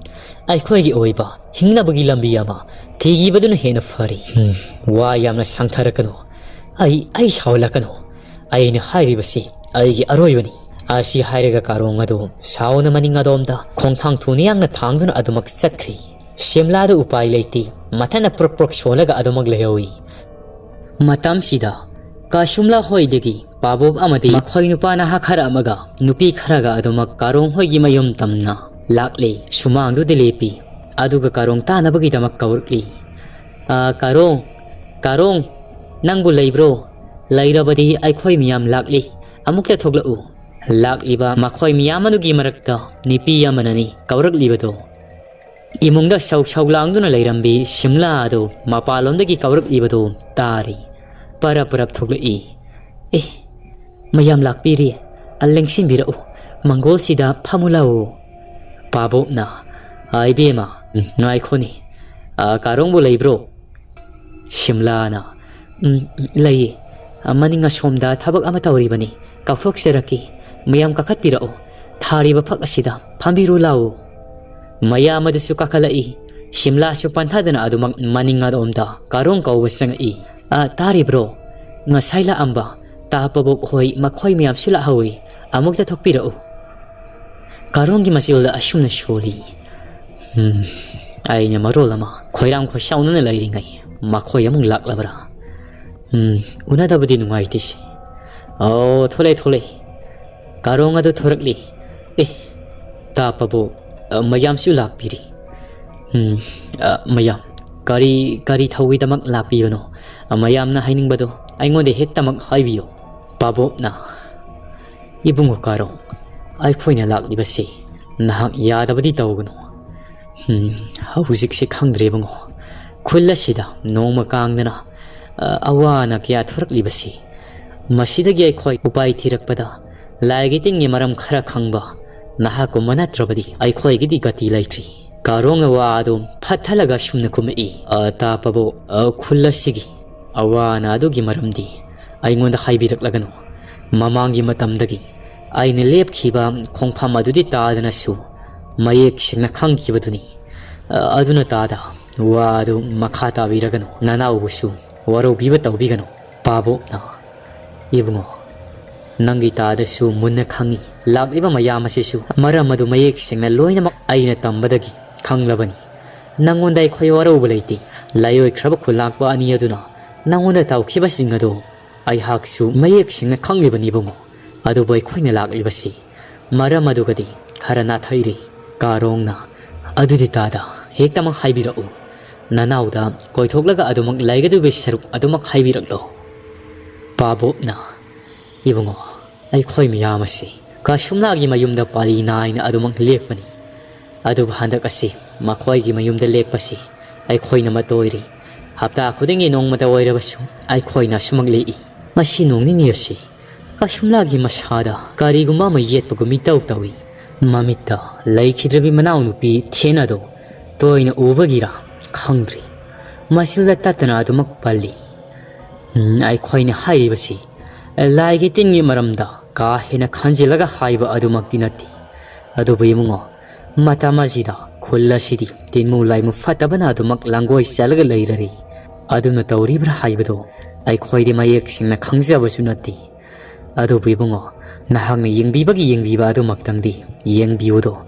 ꯑꯩꯈꯣꯏꯒꯤ ꯑꯣꯏꯕ ꯍꯤꯡꯅꯕꯒꯤ ꯂꯝꯕꯤ ꯑꯃ ꯊꯤꯈꯤꯕꯗꯨꯅ ꯍꯦꯟꯅ ꯐꯔꯤ꯫" "ꯎꯝ, ꯋꯥ ꯌꯥꯝꯅ ꯁꯥꯡꯊꯔꯛꯀꯅꯨ꯫ ꯑꯩ, ꯑꯩ ꯁꯥꯎꯍꯜꯂꯛꯀꯅꯨ꯫ ꯑꯩꯅ ꯍꯥꯏꯔꯤꯕꯁꯤ ꯑꯩꯒꯤ ꯑꯔꯣꯏꯕꯅꯤ꯫" ꯑꯁꯤ ꯍꯥꯏꯔꯒ ꯀꯥꯔꯣꯡ ꯑꯗꯨ ꯁꯥꯎꯅ ꯃꯅꯤꯡ ꯑꯗꯣꯝꯗ ꯈꯣꯡꯊꯥꯡ ꯊꯨꯅ ꯌꯥꯡꯅ ꯊꯥꯡꯗꯨꯅ ꯑꯗꯨꯃꯛ ꯆꯠꯈ꯭ꯔꯤ꯫ ꯁꯤꯝꯂꯥꯗ ꯎꯄꯥꯏ ꯂꯩꯇꯦ꯫ ꯃꯊꯟꯅ ꯄ꯭ꯔꯣꯛ ꯄ꯭ꯔꯣꯛ ꯁꯣꯜꯂꯒ ꯑꯗꯨꯃꯛ ꯂꯩꯍꯧꯏ꯫ ꯃꯇꯝꯁꯤꯗ ꯀꯥꯁꯨꯝꯂꯥ ꯍꯣꯏꯗꯒꯤ ꯄꯥꯕꯣꯞ ꯑꯃꯗꯤ ꯃꯈꯣꯏ ꯅꯨꯄꯥ ꯅꯍꯥ ꯈꯔ ꯑꯃꯒ ꯅꯨꯄꯤ ꯈꯔꯒ ꯑꯗꯨꯃꯛ ꯀꯥꯔꯣꯡ ꯍꯣꯏꯒꯤ ꯃꯌꯨꯝ ꯇꯝꯅ ꯂꯥꯛꯂꯤ꯫ ꯁꯨꯃꯥꯡꯗꯨꯗ ꯂꯦꯞꯄꯤ꯫ ꯑꯗꯨꯒ ꯀꯥꯔꯣꯡ ꯇꯥꯅꯕꯒꯤꯗꯃꯛ ꯀꯧꯔꯛꯂꯤ꯫ "ꯑ, ꯀꯥꯔꯣꯡ, ꯀꯥꯔꯣꯡ, ꯅꯪꯕꯨ ꯂꯩꯕ꯭ꯔꯣ? ꯂꯩꯔꯕꯗꯤ ꯑꯩꯈꯣꯏ ꯃꯤꯌꯥꯝ ꯂꯥꯛꯂꯤ꯫ ꯑꯃꯨꯛꯇ ꯊꯣꯛꯂꯛꯎ꯫" ꯂꯥꯛꯂꯤꯕ ꯃꯈꯣꯏ ꯃꯤꯌꯥꯝ ꯑꯗꯨꯒꯤ ꯃꯔꯛꯇ ꯅꯨꯄꯤ ꯑꯃꯅꯅꯤ ꯀꯧꯔꯛꯂꯤꯕꯗꯣ꯫ ꯏꯃꯨꯡꯗ ꯁꯧ ꯁꯧ ꯂꯥꯡꯗꯨꯅ ꯂꯩꯔꯝꯕꯤ ꯁꯤꯝꯂꯥ ꯑꯗꯨ ꯃꯄꯥꯟꯂꯣꯝꯗꯒꯤ ꯀꯧꯔꯛꯂꯤꯕꯗꯨ ꯇꯥꯔꯤ꯫ ꯄꯔꯞ ꯄꯔꯞ ꯊꯣꯛꯂꯛꯏ꯫ "ꯑꯦ, ꯃꯌꯥꯝ ꯂꯥꯛꯄꯤꯔꯤ꯫ ꯑ, ꯂꯦꯡꯁꯤꯟꯕꯤꯔꯛꯎ꯫ ꯃꯪꯒꯣꯜꯁꯤꯗ ꯐꯝꯃꯨ ꯂꯥꯛꯎ꯫" ꯄꯥꯕꯣꯞꯅ, "ꯑ, ꯏꯕꯦꯝꯃ, ꯉꯥꯏꯈꯣꯅꯦ꯫ ꯑ, ꯀꯥꯔꯣꯡꯕꯨ ꯂꯩꯕ꯭ꯔꯣ?" ꯁꯤꯝꯂꯥꯅ, "ꯎꯝ, ꯂꯩꯌꯦ꯫ ꯃꯅꯤꯡ ꯑꯁꯣꯝꯗ ꯊꯕꯛ ꯑꯃ ꯇꯧꯔꯤꯕꯅꯤ꯫ ꯀꯥꯎꯊꯣꯛꯆꯔꯛꯀꯦ꯫ ꯃꯌꯥꯝ ꯀꯥꯈꯠꯄꯤꯔꯛꯎ꯫ ꯊꯥꯔꯤꯕ ꯐꯛ ꯑꯁꯤꯗ ꯐꯝꯕꯤꯔꯨ ꯂꯥꯎ꯫" ꯃꯌꯥꯝ ꯑꯗꯨꯁꯨ ꯀꯥꯈꯠꯂꯛꯏ꯫ ꯁꯤꯝꯂꯥꯁꯨ ꯄꯟꯊꯗꯅ ꯑꯗꯨꯃꯛ ꯃꯅꯤꯡ ꯑꯗꯣꯝꯗ ꯀꯥꯔꯣꯡ ꯀꯧꯕ ꯆꯪꯉꯛꯏ꯫ "ꯑ, ꯇꯥꯔꯤꯕ꯭ꯔꯣ? ꯉꯁꯥꯏ ꯂꯥꯛꯑꯝꯕ ꯇꯥ ꯄꯕꯣꯞ ꯍꯣꯏ, ꯃꯈꯣꯏ ꯃꯌꯥꯝꯁꯨ ꯂꯥꯛꯍꯧꯏ꯫ ꯑꯃꯨꯛꯇ ꯊꯣꯛꯄꯤꯔꯛꯎ꯫" ꯀꯥꯔꯣꯡꯒꯤ ꯃꯆꯤꯜꯗ ꯑꯁꯨꯝꯅ ꯁꯣꯜꯂꯤ꯫ ꯎꯝ, ꯑꯩꯅ ꯃꯔꯣꯜ ꯑꯃ ꯈꯣꯏꯔꯥꯡ ꯈꯣꯏꯁꯥꯎꯅꯅ ꯂꯩꯔꯤꯉꯩ ꯃꯈꯣꯏ ꯑꯃꯨꯛ ꯂꯥꯛꯂꯕ꯭ꯔꯥ? ꯎꯝ, ꯎꯅꯗꯕꯗꯤ ꯅꯨꯡꯉꯥꯏꯇꯦꯁꯦ꯫ ꯑꯣ, ꯊꯣꯛꯂꯛꯑꯦ, ꯊꯣꯛꯂꯛꯑꯦ꯫ ꯀꯥꯔꯣꯡ ꯑꯗꯨ ꯊꯣꯔꯛꯂꯤ꯫ ꯑꯦ, ꯇꯥ ꯄꯕꯣꯞ, ꯑ, ꯃꯌꯥꯝꯁꯨ ꯂꯥꯛꯄꯤꯔꯤ꯫ ꯎꯝ, ꯑ, ꯃꯌꯥꯝ, ꯀꯔꯤ, ꯀꯔꯤ ꯊꯧꯋꯤꯗꯃꯛ ꯂꯥꯛꯄꯤꯕꯅꯣ? ꯑ, ꯃꯌꯥꯝꯅ ꯍꯥꯏꯅꯤꯡꯕꯗꯣ ꯑꯩꯉꯣꯟꯗ ꯍꯦꯛꯇꯃꯛ ꯍꯥꯏꯕꯤꯌꯨ꯫ ꯄꯥꯕꯣꯞꯅ, "ꯏꯕꯨꯡꯉꯣ ꯀꯥꯔꯣꯡ, ꯑꯩꯈꯣꯏꯅ ꯂꯥꯛꯂꯤꯕꯁꯤ ꯅꯍꯥꯛ ꯌꯥꯗꯕꯗꯤ ꯇꯧꯒꯅꯨ꯫ ꯎꯝ, ꯍꯧꯖꯤꯛꯁꯤ ꯈꯪꯗ꯭ꯔꯦ ꯏꯕꯨꯡꯉꯣ꯫ ꯈꯨꯜ ꯑꯁꯤꯗ ꯅꯣꯡꯃ ꯀꯥꯡꯗꯅ, ꯑ, ꯑꯋꯥ ꯑꯅꯥ ꯀꯌꯥ ꯊꯣꯔꯛꯂꯤꯕꯁꯤ, ꯃꯁꯤꯗꯒꯤ ꯑꯩꯈꯣꯏ ꯎꯄꯥꯏ ꯊꯤꯔꯛꯄꯗ ꯂꯥꯏꯒꯤ ꯇꯤꯟꯒꯤ ꯃꯔꯝ ꯈꯔ ꯈꯪꯕ ꯅꯍꯥꯛꯀꯨꯝꯕ ꯅꯠꯇ꯭ꯔꯕꯗꯤ ꯑꯩꯈꯣꯏꯒꯤꯗꯤ ꯒꯇꯤ ꯂꯩꯇ꯭ꯔꯤ꯫" ꯀꯥꯔꯣꯡꯅ ꯋꯥ ꯑꯗꯨ ꯐꯠꯊꯂꯒ ꯁꯨꯝꯅ ꯈꯨꯝꯃꯛꯏ, "ꯑ, ꯇꯥ ꯄꯕꯣꯞ, ꯑ, ꯈꯨꯜ ꯑꯁꯤꯒꯤ ꯑꯋꯥ ꯑꯅꯥ ꯑꯗꯨꯒꯤ ꯃꯔꯝꯗꯤ ꯑꯩꯉꯣꯟꯗ ꯍꯥꯏꯕꯤꯔꯛꯂꯒꯅꯨ꯫ ꯃꯃꯥꯡꯒꯤ ꯃꯇꯝꯗꯒꯤ ꯑꯩꯅ ꯂꯦꯞꯈꯤꯕ ꯈꯣꯡꯐꯝ ꯑꯗꯨꯗꯤ ꯇꯥꯗꯅꯁꯨ ꯃꯌꯦꯛ ꯁꯦꯡꯅ ꯈꯪꯈꯤꯕꯗꯨꯅꯤ꯫ ꯑ, ꯑꯗꯨꯅ ꯇꯥꯗ, ꯋꯥ ꯑꯗꯨ ꯃꯈꯥ ꯇꯥꯕꯤꯔꯒꯅꯨ꯫ ꯅꯅꯥꯎꯕꯨꯁꯨ ꯋꯥꯔꯧꯕꯤꯕ ꯇꯧꯕꯤꯒꯅꯨ꯫" ꯄꯥꯕꯣꯞꯅ, "ꯏꯕꯨꯡꯉꯣ, ꯅꯪꯒꯤ ꯇꯥꯗꯁꯨ ꯃꯨꯟꯅ ꯈꯪꯏ꯫ ꯂꯥꯛꯂꯤꯕ ꯃꯌꯥꯝ ꯑꯁꯤꯁꯨ ꯃꯔꯝ ꯑꯗꯨ ꯃꯌꯦꯛ ꯁꯦꯡꯅ ꯂꯣꯏꯅꯃꯛ ꯑꯩꯅ ꯇꯝꯕꯗꯒꯤ ꯈꯪꯂꯕꯅꯤ꯫ "ꯅꯪꯉꯣꯟꯗ ꯑꯩꯈꯣꯏ ꯋꯥꯔꯧꯕ ꯂꯩꯇꯦ꯫ ꯂꯥꯏꯑꯣꯏꯈ꯭ꯔꯕ ꯈꯨꯜꯂꯥꯛꯄ ꯑꯅꯤ ꯑꯗꯨꯅ ꯅꯪꯉꯣꯟꯗ ꯇꯧꯈꯤꯕꯁꯤꯡ ꯑꯗꯨ ꯑꯩꯍꯥꯛꯁꯨ ꯃꯌꯦꯛ ꯁꯦꯡꯅ ꯈꯪꯂꯤꯕꯅꯤ ꯏꯕꯨꯡꯉꯣ꯫ ꯑꯗꯨꯕꯨ ꯑꯩꯈꯣꯏꯅ ꯂꯥꯛꯂꯤꯕꯁꯤ ꯃꯔꯝ ꯑꯗꯨꯒꯗꯤ ꯈꯔ ꯅꯥꯊꯩꯔꯦ꯫" ꯀꯥꯔꯣꯡꯅ, "ꯑꯗꯨꯗꯤ ꯇꯥꯗ, ꯍꯦꯛꯇꯃꯛ ꯍꯥꯏꯕꯤꯔꯛꯎ꯫ ꯅꯅꯥꯎꯗ ꯀꯣꯏꯊꯣꯛꯂꯒ ꯑꯗꯨꯃꯛ ꯂꯩꯒꯗꯧꯕꯒꯤ ꯁꯔꯨꯛ ꯑꯗꯨꯃꯛ ꯍꯥꯏꯕꯤꯔꯛꯂꯣ꯫" ꯄꯥꯕꯣꯞꯅ, "ꯏꯕꯨꯡꯉꯣ, ꯑꯩꯈꯣꯏ ꯃꯤꯌꯥꯝ ꯑꯁꯤ ꯀꯁꯨꯝꯂꯥꯒꯤ ꯃꯌꯨꯝꯗ ꯄꯥꯂꯤ ꯅꯥꯏꯅ ꯑꯗꯨꯃꯛ ꯂꯦꯛꯄꯅꯤ꯫ ꯑꯗꯨꯕꯨ ꯍꯟꯗꯛ ꯑꯁꯤ ꯃꯈꯣꯏꯒꯤ ꯃꯌꯨꯝꯗ ꯂꯦꯛꯄꯁꯤ ꯑꯩꯈꯣꯏꯅ ꯃꯇꯣꯏꯔꯤ꯫ ꯍꯞꯇꯥ ꯈꯨꯗꯤꯡꯒꯤ ꯅꯣꯡꯃꯇ ꯑꯣꯏꯔꯕꯁꯨ ꯑꯩꯈꯣꯏꯅ ꯑꯁꯨꯃꯛ ꯂꯦꯛꯏ꯫ ꯃꯁꯤ ꯅꯣꯡ ꯅꯤꯅꯤ ꯑꯁꯤ ꯀꯁꯨꯝꯂꯥꯒꯤ ꯃꯁꯥꯗ ꯀꯔꯤꯒꯨꯝꯕ ꯑꯃ ꯌꯦꯠꯄꯒꯨꯝ ꯃꯤꯇꯧ ꯇꯧꯏ꯫ ꯃꯃꯤꯠꯇ ꯂꯩꯈꯤꯗ꯭ꯔꯕꯤ ꯃꯅꯥꯎꯅꯨꯄꯤ ꯊꯦꯅꯥꯗꯣ ꯇꯣꯏꯅ ꯎꯕꯒꯤꯔꯥ ꯈꯪꯗ꯭ꯔꯤ, ꯃꯁꯤꯗ ꯇꯠꯇꯅ ꯑꯗꯨꯃꯛ ꯄꯜꯂꯤ꯫ ꯎꯝ, ꯑꯩꯈꯣꯏꯅ ꯍꯥꯏꯔꯤꯕꯁꯤ ꯂꯥꯏꯒꯤ ꯇꯤꯟꯒꯤ ꯃꯔꯝꯗ ꯀꯥ ꯍꯦꯟꯅ ꯈꯟꯖꯤꯜꯂꯒ ꯍꯥꯏꯕ ꯑꯗꯨꯃꯛꯇꯤ ꯅꯠꯇꯦ꯫ ꯑꯗꯨꯕꯨ ꯏꯕꯨꯡꯉꯣ, ꯃꯇꯝ ꯑꯁꯤꯗ ꯈꯨꯜ ꯑꯁꯤꯗꯤ ꯇꯤꯟꯃꯨ ꯂꯥꯏꯃꯨ ꯐꯠꯇꯕꯅ ꯑꯗꯨꯃꯛ ꯂꯥꯡꯒꯣꯏ ꯆꯠꯂꯒ ꯂꯩꯔꯔꯤ꯫ ꯑꯗꯨꯅ ꯇꯧꯔꯤꯕ꯭ꯔꯥ ꯍꯥꯏꯕꯗꯣ ꯑꯩꯈꯣꯏꯗꯤ ꯃꯌꯦꯛ ꯁꯦꯡꯅ ꯈꯪꯖꯕꯁꯨ ꯅꯠꯇꯦ꯫ ꯑꯗꯨꯕꯨ ꯏꯕꯨꯡꯉꯣ, ꯅꯍꯥꯛꯅ ꯌꯦꯡꯕꯤꯕꯒꯤ ꯌꯦꯡꯕꯤꯕ ꯑꯗꯨꯃꯛꯇꯪꯗꯤ ꯌꯦꯡꯕꯤꯌꯨꯗꯣ꯫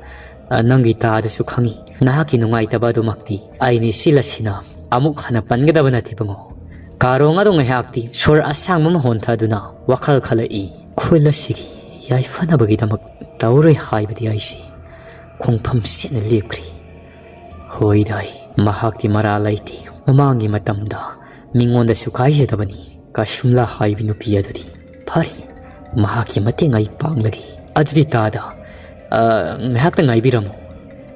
ꯑ, ꯅꯪꯒꯤ ꯇꯥꯗꯁꯨ ꯈꯪꯉꯤ, ꯅꯍꯥꯛꯀꯤ ꯅꯨꯡꯉꯥꯏꯇꯕ ꯑꯗꯨꯃꯛꯇꯤ ꯑꯩꯅ ꯁꯤꯜꯂꯁꯤꯅ ꯑꯃꯨꯛ ꯍꯟꯅ ꯄꯟꯒꯗꯕ ꯅꯠꯇꯦ ꯏꯕꯨꯡꯉꯣ꯫" ꯀꯥꯔꯣꯡ ꯑꯗꯨ ꯉꯥꯏꯍꯥꯛꯇꯤ ꯁꯣꯔ ꯑꯁꯥꯡꯕ ꯑꯃ ꯍꯣꯟꯊꯗꯨꯅ ꯋꯥꯈꯜ ꯈꯜꯂꯛꯏ꯫ "ꯈꯨꯜ ꯑꯁꯤꯒꯤ ꯌꯥꯏꯐꯅꯕꯒꯤꯗꯃꯛ ꯇꯧꯔꯣꯏ ꯍꯥꯏꯕꯗꯤ ꯑꯩꯁꯤ ꯈꯣꯡꯐꯝ ꯁꯦꯠꯅ ꯂꯦꯞꯈ꯭ꯔꯤ꯫ ꯍꯣꯏꯗꯥꯏ, ꯃꯍꯥꯛꯇꯤ ꯃꯔꯥ ꯂꯩꯇꯦ꯫ ꯃꯃꯥꯡꯒꯤ ꯃꯇꯝꯗ ꯃꯤꯉꯣꯟꯗꯁꯨ ꯀꯥꯏꯖꯗꯕꯅꯤ꯫ ꯀꯁꯨꯝꯂꯥ ꯍꯥꯏꯕꯤ ꯅꯨꯄꯤ ꯑꯗꯨꯗꯤ꯫ ꯐꯔꯦ, ꯃꯍꯥꯛꯀꯤ ꯃꯇꯦꯡ ꯑꯩ ꯄꯥꯡꯂꯒꯦ꯫ ꯑꯗꯨꯗꯤ ꯇꯥꯗ, ꯑ, ꯉꯥꯏꯍꯥꯛꯇ ꯉꯥꯏꯕꯤꯔꯝꯃꯨ꯫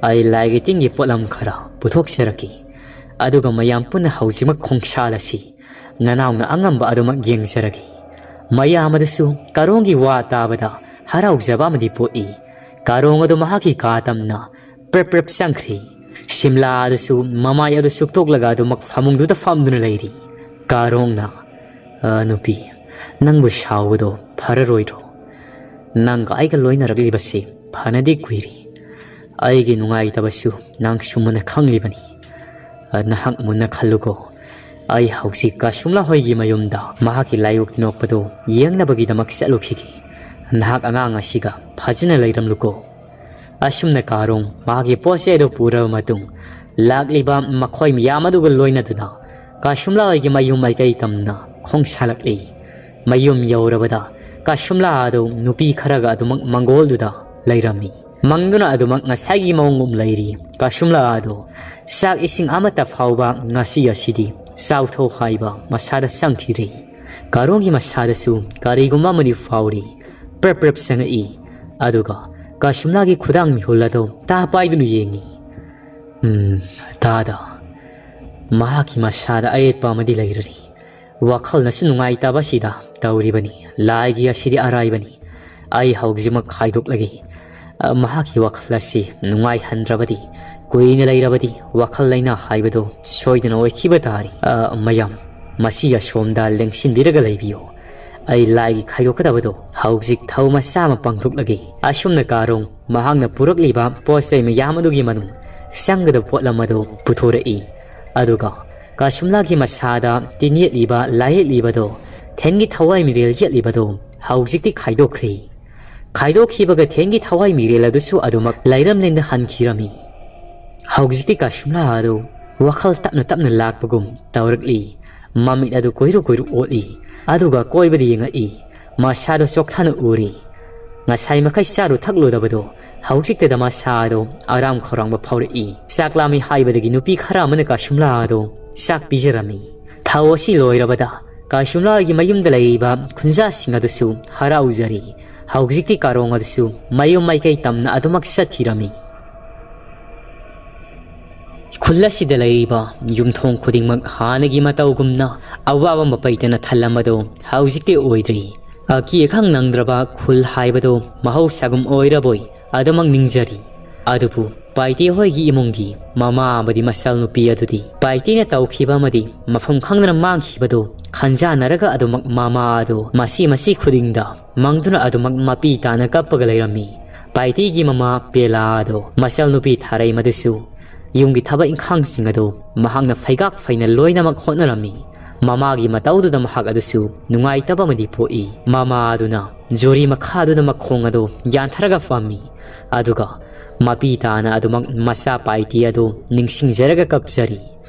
ꯑꯩ ꯂꯥꯏꯒꯤ ꯇꯤꯟꯒꯤ ꯄꯣꯠꯂꯝ ꯈꯔ ꯄꯨꯊꯣꯛꯆꯔꯛꯀꯦ꯫ ꯑꯗꯨꯒ ꯃꯌꯥꯝ ꯄꯨꯟꯅ ꯍꯧꯖꯤꯛꯃꯛ ꯈꯣꯡꯁꯥꯜꯂꯁꯤ꯫ ꯅꯅꯥꯎꯅ ꯑꯉꯝꯕ ꯑꯗꯨꯃꯛ ꯌꯦꯡꯖꯔꯒꯦ꯫" ꯃꯌꯥꯝ ꯑꯗꯨꯁꯨ ꯀꯥꯔꯣꯡꯒꯤ ꯋꯥ ꯇꯥꯕꯗ ꯍꯔꯥꯎꯖꯕ ꯑꯃꯗꯤ ꯄꯣꯛꯏ꯫ ꯀꯥꯔꯣꯡ ꯑꯗꯨ ꯃꯍꯥꯛꯀꯤ ꯀꯥ ꯇꯝꯅ ꯄ꯭ꯔꯞ ꯄ꯭ꯔꯞ ꯆꯪꯈ꯭ꯔꯤ꯫ ꯁꯤꯝꯂꯥ ꯑꯗꯨꯁꯨ ꯃꯃꯥꯏ ꯑꯗꯨ ꯁꯨꯛꯇꯣꯛꯂꯒ ꯑꯗꯨꯃꯛ ꯐꯃꯨꯡꯗꯨꯗ ꯐꯝꯗꯨꯅ ꯂꯩꯔꯤ꯫ ꯀꯥꯔꯣꯡꯅ, "ꯑ, ꯅꯨꯄꯤ, ꯅꯪꯕꯨ ꯁꯥꯎꯕꯗꯣ ꯐꯔꯔꯣꯏꯗ꯭ꯔꯣ? ꯅꯪꯒ ꯑꯩꯒ ꯂꯣꯏꯅꯔꯛꯂꯤꯕꯁꯤ ꯐꯅꯗꯤ ꯀꯨꯏꯔꯦ꯫ ꯑꯩꯒꯤ ꯅꯨꯡꯉꯥꯏꯇꯕꯁꯨ ꯅꯪꯁꯨ ꯃꯨꯟꯅ ꯈꯪꯂꯤꯕꯅꯤ꯫ ꯑ, ꯅꯍꯥꯛ ꯃꯨꯟꯅ ꯈꯜꯂꯨꯀꯣ꯫ ꯑꯩ ꯍꯧꯖꯤꯛ ꯀꯁꯨꯝꯂꯥ ꯍꯣꯏꯒꯤ ꯃꯌꯨꯝꯗ ꯃꯍꯥꯛꯀꯤ ꯂꯥꯏꯑꯣꯛ ꯇꯤꯟꯑꯣꯛꯄꯗꯨ ꯌꯦꯡꯅꯕꯒꯤꯗꯃꯛ ꯆꯠꯂꯨꯈꯤꯒꯦ꯫ ꯅꯍꯥꯛ ꯑꯉꯥꯡ ꯑꯁꯤꯒ ꯐꯖꯅ ꯂꯩꯔꯝꯂꯨꯀꯣ꯫" ꯑꯁꯨꯝꯅ ꯀꯥꯔꯣꯡ ꯃꯍꯥꯛꯀꯤ ꯄꯣꯠ ꯆꯩ ꯑꯗꯨ ꯄꯨꯔꯕ ꯃꯇꯨꯡ, ꯂꯥꯛꯂꯤꯕ ꯃꯈꯣꯏ ꯃꯌꯥꯝ ꯑꯗꯨꯒ ꯂꯣꯏꯅꯗꯨꯅ ꯀꯥꯁꯨꯝꯂꯥ ꯍꯣꯏꯒꯤ ꯃꯌꯨꯝ ꯃꯥꯏꯀꯩ ꯇꯝꯅ ꯈꯣꯡꯁꯥꯜꯂꯛꯂꯤ꯫ ꯃꯌꯨꯝ ꯌꯧꯔꯕꯗ ꯀꯥꯁꯨꯝꯂꯥ ꯑꯗꯨ ꯅꯨꯄꯤ ꯈꯔꯒ ꯑꯗꯨꯃꯛ ꯃꯪꯒꯣꯜꯗꯨꯗ ꯂꯩꯔꯝꯃꯤ꯫ ꯃꯪꯗꯨꯅ ꯑꯗꯨꯃꯛ ꯉꯁꯥꯏꯒꯤ ꯃꯑꯣꯡꯒꯨꯝ ꯂꯩꯔꯤ꯫ ꯀꯥꯁꯨꯝꯂꯥ ꯑꯗꯨ ꯆꯥꯛ ꯏꯁꯤꯡ ꯑꯃꯠꯇ ꯐꯥꯎꯕ ꯉꯁꯤ ꯑꯁꯤꯗꯤ ꯆꯥꯎꯊꯣꯛ ꯍꯥꯏꯕ ꯃꯁꯥꯗ ꯆꯪꯈꯤꯗ꯭ꯔꯤ꯫ ꯀꯥꯔꯣꯡꯒꯤ ꯃꯁꯥꯗꯁꯨ ꯀꯔꯤꯒꯨꯝꯕ ꯑꯃꯗꯤ ꯐꯥꯎꯔꯤ꯫ ꯄ꯭ꯔꯞ ꯄ꯭ꯔꯞ ꯆꯪꯉꯛꯏ꯫ ꯑꯗꯨꯒ ꯀꯥꯁꯨꯝꯂꯥꯒꯤ ꯈꯨꯗꯥꯡ ꯃꯤꯍꯨꯜ ꯑꯗꯨ ꯇꯥ ꯄꯥꯏꯗꯨꯅ ꯌꯦꯡꯉꯤ꯫ ꯎꯝ, ꯇꯥꯗ꯫ ꯃꯍꯥꯛꯀꯤ ꯃꯁꯥꯗ ꯑꯌꯦꯠꯄ ꯑꯃꯗꯤ ꯂꯩꯔꯔꯤ꯫ ꯋꯥꯈꯜꯅꯁꯨ ꯅꯨꯡꯉꯥꯏꯇꯕꯁꯤꯗ ꯇꯧꯔꯤꯕꯅꯤ꯫ ꯂꯥꯏꯒꯤ ꯑꯁꯤꯗꯤ ꯑꯔꯥꯏꯕꯅꯤ꯫ ꯑꯩ ꯍꯧꯖꯤꯛꯃꯛ ꯈꯥꯏꯗꯣꯛꯂꯒꯦ꯫ ꯑ, ꯃꯍꯥꯛꯀꯤ ꯋꯥꯈꯜ ꯑꯁꯤ ꯅꯨꯡꯉꯥꯏꯍꯟꯗ꯭ꯔꯕꯗꯤ, ꯀꯨꯏꯅ ꯂꯩꯔꯕꯗꯤ ꯋꯥꯈꯜ ꯂꯩꯅꯥ ꯍꯥꯏꯕꯗꯨ ꯁꯣꯏꯗꯅ ꯑꯣꯏꯈꯤꯕ ꯇꯥꯔꯤ꯫ ꯑ, ꯃꯌꯥꯝ, ꯃꯁꯤ ꯑꯁꯣꯝꯗ ꯂꯦꯡꯁꯤꯟꯕꯤꯔꯒ ꯂꯩꯕꯤꯌꯨ꯫ ꯑꯩ ꯂꯥꯏꯒꯤ ꯈꯥꯏꯗꯣꯛꯀꯗꯕꯗꯨ ꯍꯧꯖꯤꯛ ꯊꯧ ꯃꯆꯥ ꯑꯃ ꯄꯥꯡꯊꯣꯛꯂꯒꯦ꯫ ꯑꯁꯨꯝꯅ ꯀꯥꯔꯣꯡ ꯃꯍꯥꯛꯅ ꯄꯨꯔꯛꯂꯤꯕ ꯄꯣꯠ ꯆꯩ ꯃꯌꯥꯝ ꯑꯗꯨꯒꯤ ꯃꯅꯨꯡ ꯆꯪꯒꯗꯕ ꯄꯣꯠꯂꯝ ꯑꯗꯨ ꯄꯨꯊꯣꯔꯛꯏ꯫ ꯑꯗꯨꯒ ꯀꯥꯁꯨꯝꯂꯥꯒꯤ ꯃꯁꯥꯗ ꯇꯤꯟ ꯌꯦꯠꯂꯤꯕ, ꯂꯥꯏ ꯌꯦꯠꯂꯤꯕꯗꯣ ꯊꯦꯟꯒꯤ ꯊꯋꯥꯏ ꯃꯤꯔꯦꯜ ꯌꯦꯠꯂꯤꯕꯗꯣ ꯍꯧꯖꯤꯛꯇꯤ ꯈꯥꯏꯗꯣꯛꯈ꯭ꯔꯦ꯫ ꯈꯥꯏꯗꯣꯛꯈꯤꯕꯒ ꯊꯦꯟꯒꯤ ꯊꯋꯥꯏ ꯃꯤꯔꯦꯜ ꯑꯗꯨꯁꯨ ꯑꯗꯨꯃꯛ ꯂꯩꯔꯝꯂꯦꯟꯗ ꯍꯟꯈꯤꯔꯝꯃꯤ꯫ ꯍꯧꯖꯤꯛꯇꯤ ꯀꯥꯁꯨꯝꯂꯥ ꯑꯗꯨ ꯋꯥꯈꯜ ꯇꯞꯅ ꯇꯞꯅ ꯂꯥꯛꯄꯒꯨꯝ ꯇꯧꯔꯛꯂꯤ꯫ ꯃꯃꯤꯠ ꯑꯗꯨ ꯀꯨꯏꯔꯨ ꯀꯨꯏꯔꯨ ꯑꯣꯠꯂꯤ꯫ ꯑꯗꯨꯒ ꯀꯣꯏꯕꯗ ꯌꯦꯡꯉꯛꯏ꯫ ꯃꯁꯥꯗꯨ ꯆꯣꯛꯊꯅ ꯎꯔꯤ꯫ ꯉꯁꯥꯏ ꯃꯈꯩ ꯆꯥꯔꯨ ꯊꯛꯂꯨꯗꯕꯗꯣ ꯍꯧꯖꯤꯛꯇꯗ ꯃꯁꯥꯗꯣ ꯑꯔꯥꯝ ꯈꯧꯔꯥꯡꯕ ꯐꯥꯎꯔꯛꯏ꯫ ꯆꯥꯛ ꯂꯥꯝꯃꯤ ꯍꯥꯏꯕꯗꯒꯤ ꯅꯨꯄꯤ ꯈꯔ ꯑꯃꯅ ꯀꯥꯁꯨꯝꯂꯥ ꯑꯗꯣ ꯆꯥꯛ ꯄꯤꯖꯔꯝꯃꯤ꯫ ꯊꯧ ꯑꯁꯤ ꯂꯣꯏꯔꯕꯗ ꯀꯥꯁꯨꯝꯂꯥꯒꯤ ꯃꯌꯨꯝꯗ ꯂꯩꯔꯤꯕ ꯈꯨꯟꯖꯥꯁꯤꯡ ꯑꯗꯨꯁꯨ ꯍꯔꯥꯎꯖꯔꯤ꯫ ꯍꯧꯖꯤꯛꯇꯤ ꯀꯥꯔꯣꯡ ꯑꯗꯨꯁꯨ ꯃꯌꯨꯝ ꯃꯥꯏꯀꯩ ꯇꯝꯅ ꯑꯗꯨꯃꯛ ꯆꯠꯈꯤꯔꯝꯃꯤ꯫ ꯈꯨꯜ ꯑꯁꯤꯗ ꯂꯩꯔꯤꯕ ꯌꯨꯝꯊꯣꯡ ꯈꯨꯗꯤꯡꯃꯛ ꯍꯥꯟꯅꯒꯤ ꯃꯇꯧꯒꯨꯝꯅ ꯑꯋꯥꯕ ꯃꯄꯩꯇꯅ ꯊꯜꯂꯝꯕꯗꯣ ꯍꯧꯖꯤꯛꯇꯤ ꯑꯣꯏꯗ꯭ꯔꯤ꯫ ꯑꯀꯤ ꯑꯈꯪ ꯅꯪꯗ꯭ꯔꯕ ꯈꯨꯜ ꯍꯥꯏꯕꯗꯣ ꯃꯍꯧꯁꯥꯒꯨꯝ ꯑꯣꯏꯔꯕꯣꯏ ꯑꯗꯨꯃꯛ ꯅꯤꯡꯖꯔꯤ꯫ ꯑꯗꯨꯕꯨ ꯄꯥꯏꯇꯦ ꯍꯣꯏꯒꯤ ꯏꯃꯨꯡꯒꯤ ꯃꯃꯥ ꯑꯃꯗꯤ ꯃꯆꯜꯅꯨꯄꯤ ꯑꯗꯨꯗꯤ ꯄꯥꯏꯇꯦꯅ ꯇꯧꯈꯤꯕ ꯑꯃꯗꯤ ꯃꯐꯝ ꯈꯪꯗꯅ ꯃꯥꯡꯈꯤꯕꯗꯣ ꯈꯟꯖꯥꯟꯅꯔꯒ ꯑꯗꯨꯃꯛ ꯃꯃꯥ ꯑꯗꯣ ꯃꯁꯤ ꯃꯁꯤ ꯈꯨꯗꯤꯡꯗ ꯃꯪꯗꯨꯅ ꯑꯗꯨꯃꯛ ꯃꯄꯤ ꯇꯥꯅ ꯀꯞꯄꯒ ꯂꯩꯔꯝꯃꯤ꯫ ꯄꯥꯏꯇꯦꯒꯤ ꯃꯃꯥ ꯄꯦꯂꯥ ꯑꯗꯣ ꯃꯆꯜꯅꯨꯄꯤ ꯊꯥꯔꯩ ꯃꯗꯨꯁꯨ ꯌꯨꯝꯒꯤ ꯊꯕꯛ ꯏꯪꯈꯥꯡꯁꯤꯡ ꯑꯗꯨ ꯃꯍꯥꯛꯅ ꯐꯩꯒꯥꯛ ꯐꯩꯅ ꯂꯣꯏꯅꯃꯛ ꯍꯣꯠꯅꯔꯝꯃꯤ꯫ ꯃꯃꯥꯒꯤ ꯃꯇꯧꯗꯨꯗ ꯃꯍꯥꯛ ꯑꯗꯨꯁꯨ ꯅꯨꯡꯉꯥꯏꯇꯕ ꯑꯃꯗꯤ ꯄꯣꯛꯏ꯫ ꯃꯃꯥ ꯑꯗꯨꯅ ꯖꯨꯔꯤ ꯃꯈꯥꯗꯨꯗ ꯃꯈꯣꯡ ꯑꯗꯨ ꯌꯥꯟꯊꯔꯒ ꯐꯝꯃꯤ꯫ ꯑꯗꯨꯒ ꯃꯄꯤ ꯇꯥꯅ ꯑꯗꯨꯃꯛ ꯃꯆꯥ ꯄꯥꯏꯇꯤ ꯑꯗꯨ ꯅꯤꯡꯁꯤꯡꯖꯔꯒ ꯀꯞꯆꯔꯤ꯫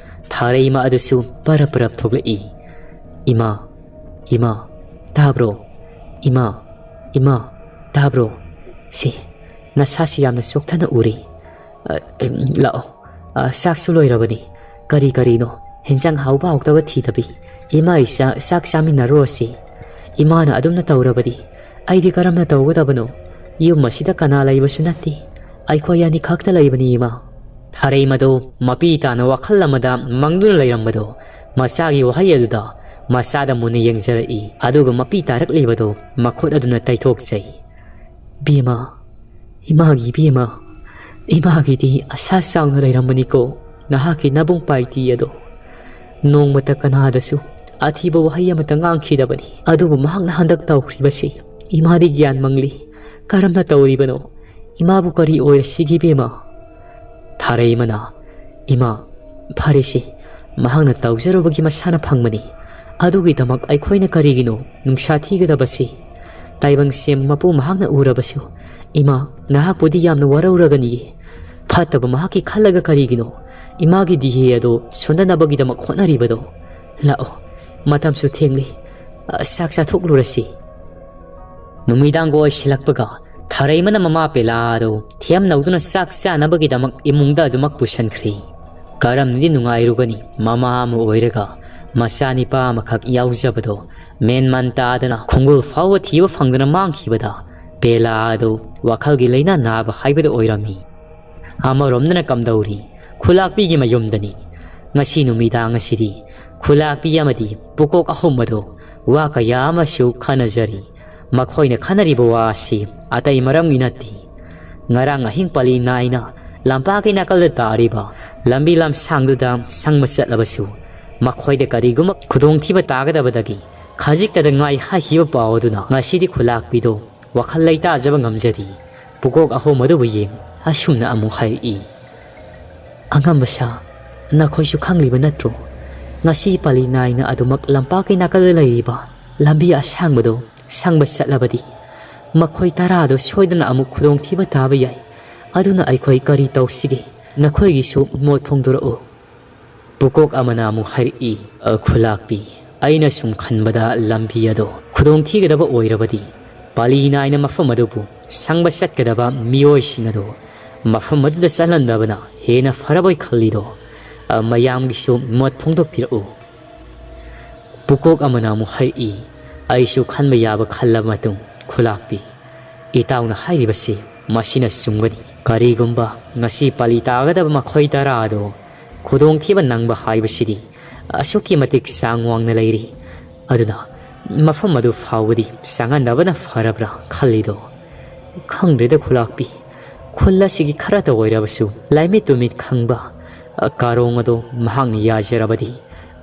ꯊꯥꯔꯩꯃ ꯑꯗꯨꯁꯨ ꯄꯔꯞ ꯄꯔꯞ ꯊꯣꯛꯂꯛꯏ꯫ "ꯏꯃꯥ, ꯏꯃꯥ, ꯇꯥꯕ꯭ꯔꯣ? ꯏꯃꯥ, ꯏꯃꯥ, ꯇꯥꯕ꯭ꯔꯣ? ꯁꯤ, ꯅꯁꯥꯁꯤ ꯌꯥꯝꯅ ꯆꯣꯛꯊꯅ ꯎꯔꯤ꯫ ꯑ, ꯎꯝ, ꯂꯥꯛꯑꯣ꯫ ꯑ, ꯆꯥꯛꯁꯨ ꯂꯣꯏꯔꯕꯅꯤ꯫ ꯀꯔꯤ ꯀꯔꯤꯅꯣ? ꯍꯦꯟꯖꯥꯡ ꯍꯥꯎꯕ ꯍꯥꯎꯇꯕ ꯊꯤꯗꯕꯤ꯫ ꯏꯃꯥ ꯏꯆꯥ ꯆꯥꯛ ꯆꯥꯃꯤꯟꯅꯔꯨꯔꯁꯤ꯫ ꯏꯃꯥꯅ ꯑꯗꯨꯝꯅ ꯇꯧꯔꯕꯗꯤ ꯑꯩꯗꯤ ꯀꯔꯝꯅ ꯇꯧꯒꯗꯕꯅꯣ? ꯌꯨꯝ ꯑꯁꯤꯗ ꯀꯅꯥ ꯂꯩꯕꯁꯨ ꯅꯠꯇꯦ꯫ ꯑꯩꯈꯣꯏ ꯑꯅꯤꯈꯛꯇ ꯂꯩꯕꯅꯤ, ꯏꯃꯥ"꯫ ꯊꯥꯔꯩꯃꯗꯣ ꯃꯄꯤ ꯇꯥꯅ ꯋꯥꯈꯜ ꯑꯃꯗ ꯃꯪꯗꯨꯅ ꯂꯩꯔꯝꯕꯗꯣ ꯃꯆꯥꯒꯤ ꯋꯥꯍꯩ ꯑꯗꯨꯗ ꯃꯆꯥꯗ ꯃꯨꯟꯅ ꯌꯦꯡꯖꯔꯛꯏ꯫ ꯑꯗꯨꯒ ꯃꯄꯤ ꯇꯥꯔꯛꯂꯤꯕꯗꯣ ꯃꯈꯨꯠ ꯑꯗꯨꯅ ꯇꯩꯊꯣꯛꯆꯩ꯫ "ꯕꯦꯝꯃ, ꯏꯃꯥꯒꯤ ꯕꯦꯝꯃ, ꯏꯃꯥꯒꯤꯗꯤ ꯑꯁꯥ ꯆꯥꯎꯅ ꯂꯩꯔꯝꯕꯅꯤꯀꯣ ꯅꯍꯥꯛꯀꯤ ꯅꯕꯨꯡ ꯄꯥꯏꯇꯤ ꯑꯗꯣ꯫ ꯅꯣꯡꯃꯇ ꯀꯅꯥꯗꯁꯨ ꯑꯊꯤꯕ ꯋꯥꯍꯩ ꯑꯃꯇ ꯉꯥꯡꯈꯤꯗꯕꯅꯤ꯫ ꯑꯗꯨꯕꯨ ꯃꯍꯥꯛꯅ ꯍꯟꯗꯛ ꯇꯧꯈ꯭ꯔꯤꯕꯁꯤ ꯏꯃꯥꯗꯤ ꯒ꯭ꯌꯥꯟ ꯃꯪꯂꯤ꯫ ꯀꯔꯝꯅ ꯇꯧꯔꯤꯕꯅꯣ? ꯏꯃꯥꯕꯨ ꯀꯔꯤ ꯑꯣꯏꯔꯁꯤꯒꯦ, ꯏꯕꯦꯝꯃ?" ꯊꯥꯔꯩꯃꯅ, "ꯏꯃꯥ, ꯐꯔꯦꯁꯦ, ꯃꯍꯥꯛꯅ ꯇꯧꯖꯔꯨꯕꯒꯤ ꯃꯁꯥꯅ ꯐꯪꯕꯅꯤ꯫ ꯑꯗꯨꯒꯤꯗꯃꯛ ꯑꯩꯈꯣꯏꯅ ꯀꯔꯤꯒꯤꯅꯣ ꯅꯨꯡꯁꯥ ꯊꯤꯒꯗꯕꯁꯤ? ꯇꯥꯏꯕꯪ ꯁꯦꯝꯕ ꯃꯄꯨ ꯃꯍꯥꯛꯅ ꯎꯔꯕꯁꯨ, ꯏꯃꯥ, ꯅꯍꯥꯛꯄꯨꯗꯤ ꯌꯥꯝꯅ ꯋꯥꯔꯧꯔꯒꯅꯤꯌꯦ꯫ ꯐꯠꯇꯕ ꯃꯍꯥꯛꯀꯤ ꯈꯜꯂꯒ ꯀꯔꯤꯒꯤꯅꯣ ꯏꯃꯥꯒꯤ ꯗꯤꯍꯦ ꯑꯗꯣ ꯁꯣꯟꯗꯅꯕꯒꯤꯗꯃꯛ ꯍꯣꯠꯅꯔꯤꯕꯗꯣ? ꯂꯥꯛꯑꯣ, ꯃꯇꯝꯁꯨ ꯊꯦꯡꯂꯤ꯫ ꯑ, ꯆꯥꯛ ꯆꯥꯊꯣꯛꯂꯨꯔꯁꯤ"꯫ ꯅꯨꯃꯤꯗꯥꯡꯒ ꯑꯣꯏꯁꯤꯜꯂꯛꯄꯒ ꯊꯥꯔꯩꯃꯅ ꯃꯃꯥ ꯄꯦꯂꯥ ꯑꯗꯨ ꯊꯦꯝꯅꯧꯗꯨꯅ ꯆꯥꯛ ꯆꯥꯅꯕꯒꯤꯗꯃꯛ ꯏꯃꯨꯡꯗ ꯑꯗꯨꯃꯛ ꯄꯨꯁꯤꯟꯈ꯭ꯔꯤ꯫ ꯀꯔꯝꯅꯗꯤ ꯅꯨꯡꯉꯥꯏꯔꯨꯒꯅꯤ, ꯃꯃꯥ ꯑꯃ ꯑꯣꯏꯔꯒ ꯃꯆꯥꯅꯤꯄꯥ ꯑꯃꯈꯛ ꯌꯥꯎꯖꯕꯗꯣ꯫ ꯃꯦꯟꯃꯥꯟ ꯇꯥꯗꯅ ꯈꯣꯡꯒꯨꯜ ꯐꯥꯎꯕ ꯊꯤꯕ ꯐꯪꯗꯅ ꯃꯥꯡꯈꯤꯕꯗ ꯄꯦꯂꯥ ꯑꯗꯨ ꯋꯥꯈꯜꯒꯤ ꯂꯩꯅꯥ ꯅꯥꯕ ꯍꯥꯏꯕꯗꯨ ꯑꯣꯏꯔꯝꯃꯤ꯫ ꯑꯃꯔꯣꯝꯗꯅ ꯀꯝꯗꯧꯔꯤ? ꯈꯨꯂꯥꯛꯄꯤꯒꯤ ꯃꯌꯨꯝꯗꯅꯤ꯫ ꯉꯁꯤ ꯅꯨꯃꯤꯗꯥꯡ ꯑꯁꯤꯗꯤ ꯈꯨꯂꯥꯛꯄꯤ ꯑꯃꯗꯤ ꯄꯨꯀꯣꯛ ꯑꯍꯨꯝ ꯑꯗꯨ ꯋꯥ ꯀꯌꯥ ꯑꯃꯁꯨ ꯈꯟꯅꯖꯔꯤ꯫ ꯃꯈꯣꯏꯅ ꯈꯟꯅꯔꯤꯕ ꯋꯥ ꯑꯁꯤ ꯑꯇꯩ ꯃꯔꯝꯒꯤ ꯅꯠꯇꯦ꯫ ꯉꯔꯥꯡ ꯑꯍꯤꯡ ꯄꯥꯂꯤ ꯅꯥꯏꯅ ꯂꯝꯄꯥꯛꯀꯤ ꯅꯥꯀꯜꯗ ꯇꯥꯔꯤꯕ ꯂꯝꯕꯤ ꯂꯝꯁꯥꯡꯗꯨꯗ ꯁꯪꯕ ꯆꯠꯂꯕꯁꯨ ꯃꯈꯣꯏꯗ ꯀꯔꯤꯒꯨꯝꯕ ꯈꯨꯗꯣꯡꯊꯤꯕ ꯇꯥꯒꯗꯕꯗꯒꯤ ꯈꯖꯤꯛꯇꯗ ꯉꯥꯏ ꯍꯥꯏꯈꯤꯕ ꯄꯥꯎ ꯑꯗꯨꯅ ꯉꯁꯤꯗꯤ ꯈꯨꯂꯥꯛꯄꯤꯗꯨ ꯋꯥꯈꯜ ꯂꯩꯇꯥꯖꯕ ꯉꯝꯖꯗꯦ꯫ ꯄꯨꯀꯣꯛ ꯑꯍꯨꯝ ꯑꯗꯨꯕꯨ ꯌꯦꯡ ꯑꯁꯨꯝꯅ ꯑꯃꯨꯛ ꯍꯥꯏꯔꯛꯏ꯫ "ꯑꯉꯝꯕ ꯁꯥ, ꯅꯈꯣꯏꯁꯨ ꯈꯪꯂꯤꯕ ꯅꯠꯇ꯭ꯔꯣ? ꯉꯁꯤ ꯄꯥꯂꯤ ꯅꯥꯏꯅ ꯑꯗꯨꯃꯛ ꯂꯝꯄꯥꯛꯀꯤ ꯅꯥꯀꯜꯗ ꯂꯩꯔꯤꯕ ꯂꯝꯕꯤ ꯑꯁꯥꯡꯕꯗꯨ ꯁꯪꯕ ꯆꯠꯂꯕꯗꯤ ꯃꯈꯣꯏ ꯇꯔꯥꯗꯨ ꯁꯣꯏꯗꯅ ꯑꯃꯨꯛ ꯈꯨꯗꯣꯡꯊꯤꯕ ꯇꯥꯕ ꯌꯥꯏ꯫ "ꯑꯗꯨꯅ ꯑꯩꯈꯣꯏ ꯀꯔꯤ ꯇꯧꯁꯤꯒꯦ? ꯅꯈꯣꯏꯒꯤꯁꯨ ꯃꯣꯠ ꯐꯣꯡꯗꯣꯔꯛꯎ꯫" ꯄꯨꯀꯣꯛ ꯑꯃꯅ ꯑꯃꯨꯛ ꯍꯥꯏꯔꯛꯏ, "ꯑ, ꯈꯨꯂꯥꯛꯄꯤ, ꯑꯩꯅ ꯁꯨꯝ ꯈꯟꯕꯗ ꯂꯝꯕꯤ ꯑꯗꯣ ꯈꯨꯗꯣꯡ ꯊꯤꯒꯗꯕ ꯑꯣꯏꯔꯕꯗꯤ ꯄꯥꯂꯤ ꯅꯥꯏꯅ ꯃꯐꯝ ꯑꯗꯨꯕꯨ ꯁꯪꯕ ꯆꯠꯀꯗꯕ ꯃꯤꯑꯣꯏꯁꯤꯡ ꯑꯗꯨ ꯃꯐꯝ ꯑꯗꯨꯗ ꯆꯠꯍꯟꯗꯕꯅ ꯍꯦꯟꯅ ꯐꯔꯕꯣꯏ ꯈꯜꯂꯤꯗꯣ꯫ ꯑ, ꯃꯌꯥꯝꯒꯤꯁꯨ ꯃꯣꯠ ꯐꯣꯡꯗꯣꯛꯄꯤꯔꯛꯎ꯫" ꯄꯨꯀꯣꯛ ꯑꯃꯅ ꯑꯃꯨꯛ ꯍꯥꯏꯔꯛꯏ, "ꯑꯩꯁꯨ ꯈꯟꯕ ꯌꯥꯕ ꯈꯜꯂꯕ ꯃꯇꯨꯡ, ꯈꯨꯂꯥꯛꯄꯤ, ꯏꯇꯥꯎꯅ ꯍꯥꯏꯔꯤꯕꯁꯤ ꯃꯁꯤꯅ ꯆꯨꯝꯒꯅꯤ꯫ ꯀꯔꯤꯒꯨꯝꯕ ꯉꯁꯤ ꯄꯥꯂꯤ ꯇꯥꯒꯗꯕ ꯃꯈꯣꯏ ꯇꯔꯥ ꯑꯗꯨ ꯈꯨꯗꯣꯡꯊꯤꯕ ꯅꯪꯕ ꯍꯥꯏꯕꯁꯤꯗꯤ ꯑꯁꯨꯛꯀꯤ ꯃꯇꯤꯛ ꯆꯥꯡ ꯋꯥꯡꯅ ꯂꯩꯔꯤ꯫ ꯑꯗꯨꯅ ꯃꯐꯝ ꯑꯗꯨ ꯐꯥꯎꯕꯗꯤ ꯆꯪꯍꯟꯗꯕꯅ ꯐꯔꯕ꯭ꯔꯥ ꯈꯜꯂꯤꯗꯣ꯫ ꯈꯪꯗ꯭ꯔꯦꯗ ꯈꯨꯂꯥꯛꯄꯤ, ꯈꯨꯜ ꯑꯁꯤꯒꯤ ꯈꯔꯇ ꯑꯣꯏꯔꯕꯁꯨ ꯂꯥꯏꯃꯤꯠ ꯇꯨꯃꯤꯠ ꯈꯪꯕ, ꯑ, ꯀꯥꯔꯣꯡ ꯑꯗꯣ ꯃꯍꯥꯛꯅ ꯌꯥꯖꯔꯕꯗꯤ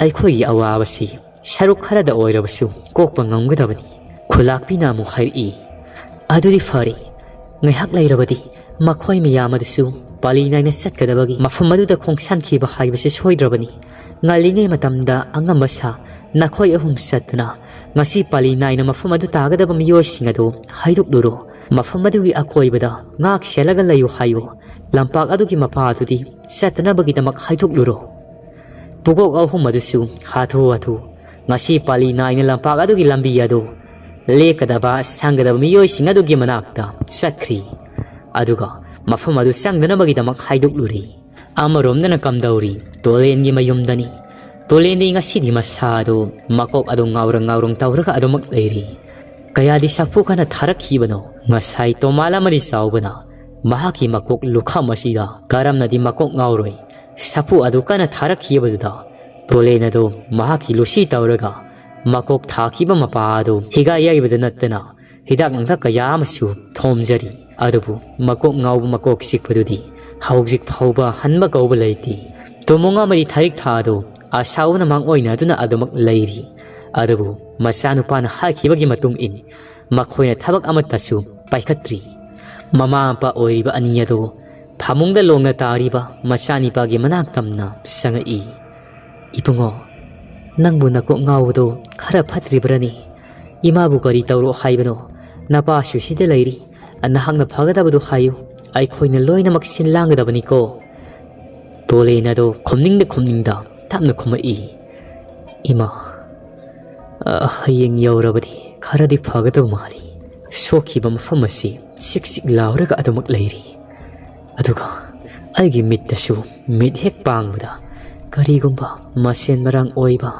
ꯑꯩꯈꯣꯏꯒꯤ ꯑꯋꯥꯕꯁꯤ ꯁꯔꯨꯛ ꯈꯔꯗ ꯑꯣꯏꯔꯕꯁꯨ ꯀꯣꯛꯄ ꯉꯝꯒꯗꯕꯅꯤ꯫" ꯈꯨꯂꯥꯛꯄꯤꯅ ꯑꯃꯨꯛ ꯍꯥꯏꯔꯛꯏ, "ꯑꯗꯨꯗꯤ ꯐꯔꯦ, ꯉꯥꯏꯍꯥꯛ ꯂꯩꯔꯕꯗꯤ ꯃꯈꯣꯏ ꯃꯌꯥꯝ ꯑꯗꯨꯁꯨ ꯄꯥꯂꯤ ꯅꯥꯏꯅ ꯆꯠꯀꯗꯕꯒꯤ ꯃꯐꯝ ꯑꯗꯨꯗ ꯈꯣꯡꯁꯥꯟꯈꯤꯕ ꯍꯥꯏꯕꯁꯤ ꯁꯣꯏꯗ꯭ꯔꯕꯅꯤ꯫ ꯉꯜꯂꯤꯉꯩ ꯃꯇꯝꯗ ꯑꯉꯝꯕ ꯁꯥ ꯅꯈꯣꯏ ꯑꯍꯨꯝ ꯆꯠꯇꯨꯅ ꯉꯁꯤ ꯄꯥꯂꯤ ꯅꯥꯏꯅ ꯃꯐꯝ ꯑꯗꯨ ꯇꯥꯒꯗꯕ ꯃꯤꯑꯣꯏꯁꯤꯡ ꯑꯗꯨ ꯍꯥꯏꯗꯣꯛꯂꯨꯔꯣ꯫ ꯃꯐꯝ ꯑꯗꯨꯒꯤ ꯑꯀꯣꯏꯕꯗ ꯉꯥꯛ ꯁꯦꯜꯂꯒ ꯂꯩꯌꯨ ꯍꯥꯏꯌꯨ꯫ ꯂꯝꯄꯥꯛ ꯑꯗꯨꯒꯤ ꯃꯄꯥ ꯑꯗꯨꯗꯤ ꯆꯠꯇꯅꯕꯒꯤꯗꯃꯛ ꯍꯥꯏꯗꯣꯛꯂꯨꯔꯣ꯫" ꯄꯨꯀꯣꯛ ꯑꯍꯨꯝ ꯑꯗꯨꯁꯨ ꯍꯥꯊꯨ ꯍꯥꯊꯨ ꯉꯁꯤ ꯄꯥꯂꯤ ꯅꯥꯏꯅ ꯂꯝꯄꯥꯛ ꯑꯗꯨꯒꯤ ꯂꯝꯕꯤ ꯑꯗꯨ ꯂꯦꯛꯀꯗꯕ ꯁꯪꯒꯗꯕ ꯃꯤꯑꯣꯏꯁꯤꯡ ꯑꯗꯨꯒꯤ ꯃꯅꯥꯛꯇ ꯆꯠꯈ꯭ꯔꯤ꯫ ꯑꯗꯨꯒ ꯃꯐꯝ ꯑꯗꯨ ꯆꯪꯗꯅꯕꯒꯤꯗꯃꯛ ꯍꯥꯏꯗꯣꯛꯂꯨꯔꯤ꯫ ꯑꯃꯔꯣꯝꯗꯅ ꯀꯝꯗꯧꯔꯤ, ꯇꯣꯂꯦꯟꯒꯤ ꯃꯌꯨꯝꯗꯅꯤ꯫ ꯇꯣꯂꯦꯟꯗꯤ ꯉꯁꯤꯗꯤ ꯃꯁꯥ ꯑꯗꯨ ꯃꯀꯣꯛ ꯑꯗꯨ ꯉꯥꯎꯔꯪ ꯉꯥꯎꯔꯪ ꯇꯧꯔꯒ ꯑꯗꯨꯃꯛ ꯂꯩꯔꯤ꯫ ꯀꯌꯥꯗꯤ ꯁꯥꯐꯨ ꯀꯟꯅ ꯊꯥꯔꯛꯈꯤꯕꯅꯣ꯫ ꯉꯁꯥꯏ ꯇꯣꯃꯥꯜ ꯑꯃꯗꯤ ꯆꯥꯎꯕꯅ ꯃꯍꯥꯛꯀꯤ ꯃꯀꯣꯛ ꯂꯨꯈꯝ ꯑꯁꯤꯗ ꯀꯔꯝꯅꯗꯤ ꯃꯀꯣꯛ ꯉꯥꯎꯔꯣꯏ꯫ ꯁꯥꯐꯨ ꯑꯗꯨ ꯀꯟꯅ ꯊꯥꯔꯛꯈꯤꯕꯗꯨꯗ ꯇꯣꯂꯦꯟ ꯑꯗꯨ ꯃꯍꯥꯛꯀꯤ ꯂꯨꯁꯤ ꯇꯧꯔꯒ ꯃꯀꯣꯛ ꯊꯥꯈꯤꯕ ꯃꯄꯥ ꯑꯗꯨ ꯍꯤꯒꯥꯏ ꯌꯩꯕꯗ ꯅꯠꯇꯅ ꯍꯤꯗꯥꯛ ꯂꯥꯡꯊꯛ ꯀꯌꯥ ꯑꯃꯁꯨ ꯊꯣꯝꯖꯔꯤ꯫ ꯑꯗꯨꯕꯨ ꯃꯀꯣꯛ ꯉꯥꯎꯕ ꯃꯀꯣꯛ ꯆꯤꯛꯄꯗꯨꯗꯤ ꯍꯧꯖꯤꯛ ꯐꯥꯎꯕ ꯍꯟꯕ ꯀꯧꯕ ꯂꯩꯇꯦ꯫ ꯇꯣꯃꯣꯡ ꯑꯃꯗꯤ ꯊꯥꯔꯤꯛ ꯊꯥ ꯑꯗꯨ ꯑꯁꯥꯎꯕꯅ ꯃꯥꯡꯑꯣꯏꯅꯗꯨꯅ ꯑꯗꯨꯃꯛ ꯂꯩꯔꯤ꯫ ꯑꯗꯨꯕꯨ ꯃꯆꯥꯅꯨꯄꯥꯅ ꯍꯥꯏꯈꯤꯕꯒꯤ ꯃꯇꯨꯡ ꯏꯟ ꯃꯈꯣꯏꯅ ꯊꯕꯛ ꯑꯃꯠꯇꯁꯨ ꯄꯥꯏꯈꯠꯇ꯭ꯔꯤ꯫ ꯃꯃꯥ ꯃꯄꯥ ꯑꯣꯏꯔꯤꯕ ꯑꯅꯤ ꯑꯗꯨ ꯐꯃꯨꯡꯗ ꯂꯣꯡꯅ ꯇꯥꯔꯤꯕ ꯃꯆꯥꯅꯤꯄꯥꯒꯤ ꯃꯅꯥꯛ ꯇꯝꯅ ꯆꯪꯉꯛꯏ꯫ "ꯏꯕꯨꯡꯉꯣ, ꯅꯪꯕꯨ ꯅꯀꯣꯛ ꯉꯥꯎꯕꯗꯣ ꯈꯔ ꯐꯠꯇ꯭ꯔꯤꯕ꯭ꯔꯅꯦ? ꯏꯃꯥꯕꯨ ꯀꯔꯤ ꯇꯧꯔꯣ ꯍꯥꯏꯕꯅꯣ? ꯅꯄꯥꯁꯨ ꯁꯤꯗ ꯂꯩꯔꯤ꯫ ꯅꯍꯥꯛꯅ ꯐꯒꯗꯕꯗꯨ ꯍꯥꯏꯌꯨ, ꯑꯩꯈꯣꯏꯅ ꯂꯣꯏꯅꯃꯛ ꯁꯤꯟ ꯂꯥꯡꯒꯗꯕꯅꯤꯀꯣ꯫ ꯇꯣꯂꯦꯟ ꯑꯗꯣ ꯈꯨꯝꯅꯤꯡꯗ ꯈꯨꯝꯅꯤꯡꯗ ꯇꯞꯅ ꯈꯨꯝꯃꯛꯏ꯫ "ꯏꯃꯥ, ꯑ, ꯍꯌꯦꯡ ꯌꯧꯔꯕꯗꯤ ꯈꯔꯗꯤ ꯐꯒꯗꯕ ꯃꯥꯜꯂꯤ꯫ ꯁꯣꯛꯈꯤꯕ ꯃꯐꯝ ꯑꯁꯤ ꯆꯤꯛ ꯆꯤꯛ ꯂꯥꯎꯔꯒ ꯑꯗꯨꯃꯛ ꯂꯩꯔꯤ꯫ ꯑꯗꯨꯒ ꯑꯩꯒꯤ ꯃꯤꯠꯇꯁꯨ ꯃꯤꯠ ꯍꯦꯛ ꯄꯥꯡꯕꯗ ꯀꯔꯤꯒꯨꯝꯕ ꯃꯁꯦꯟ ꯃꯔꯥꯡ ꯑꯣꯏꯕ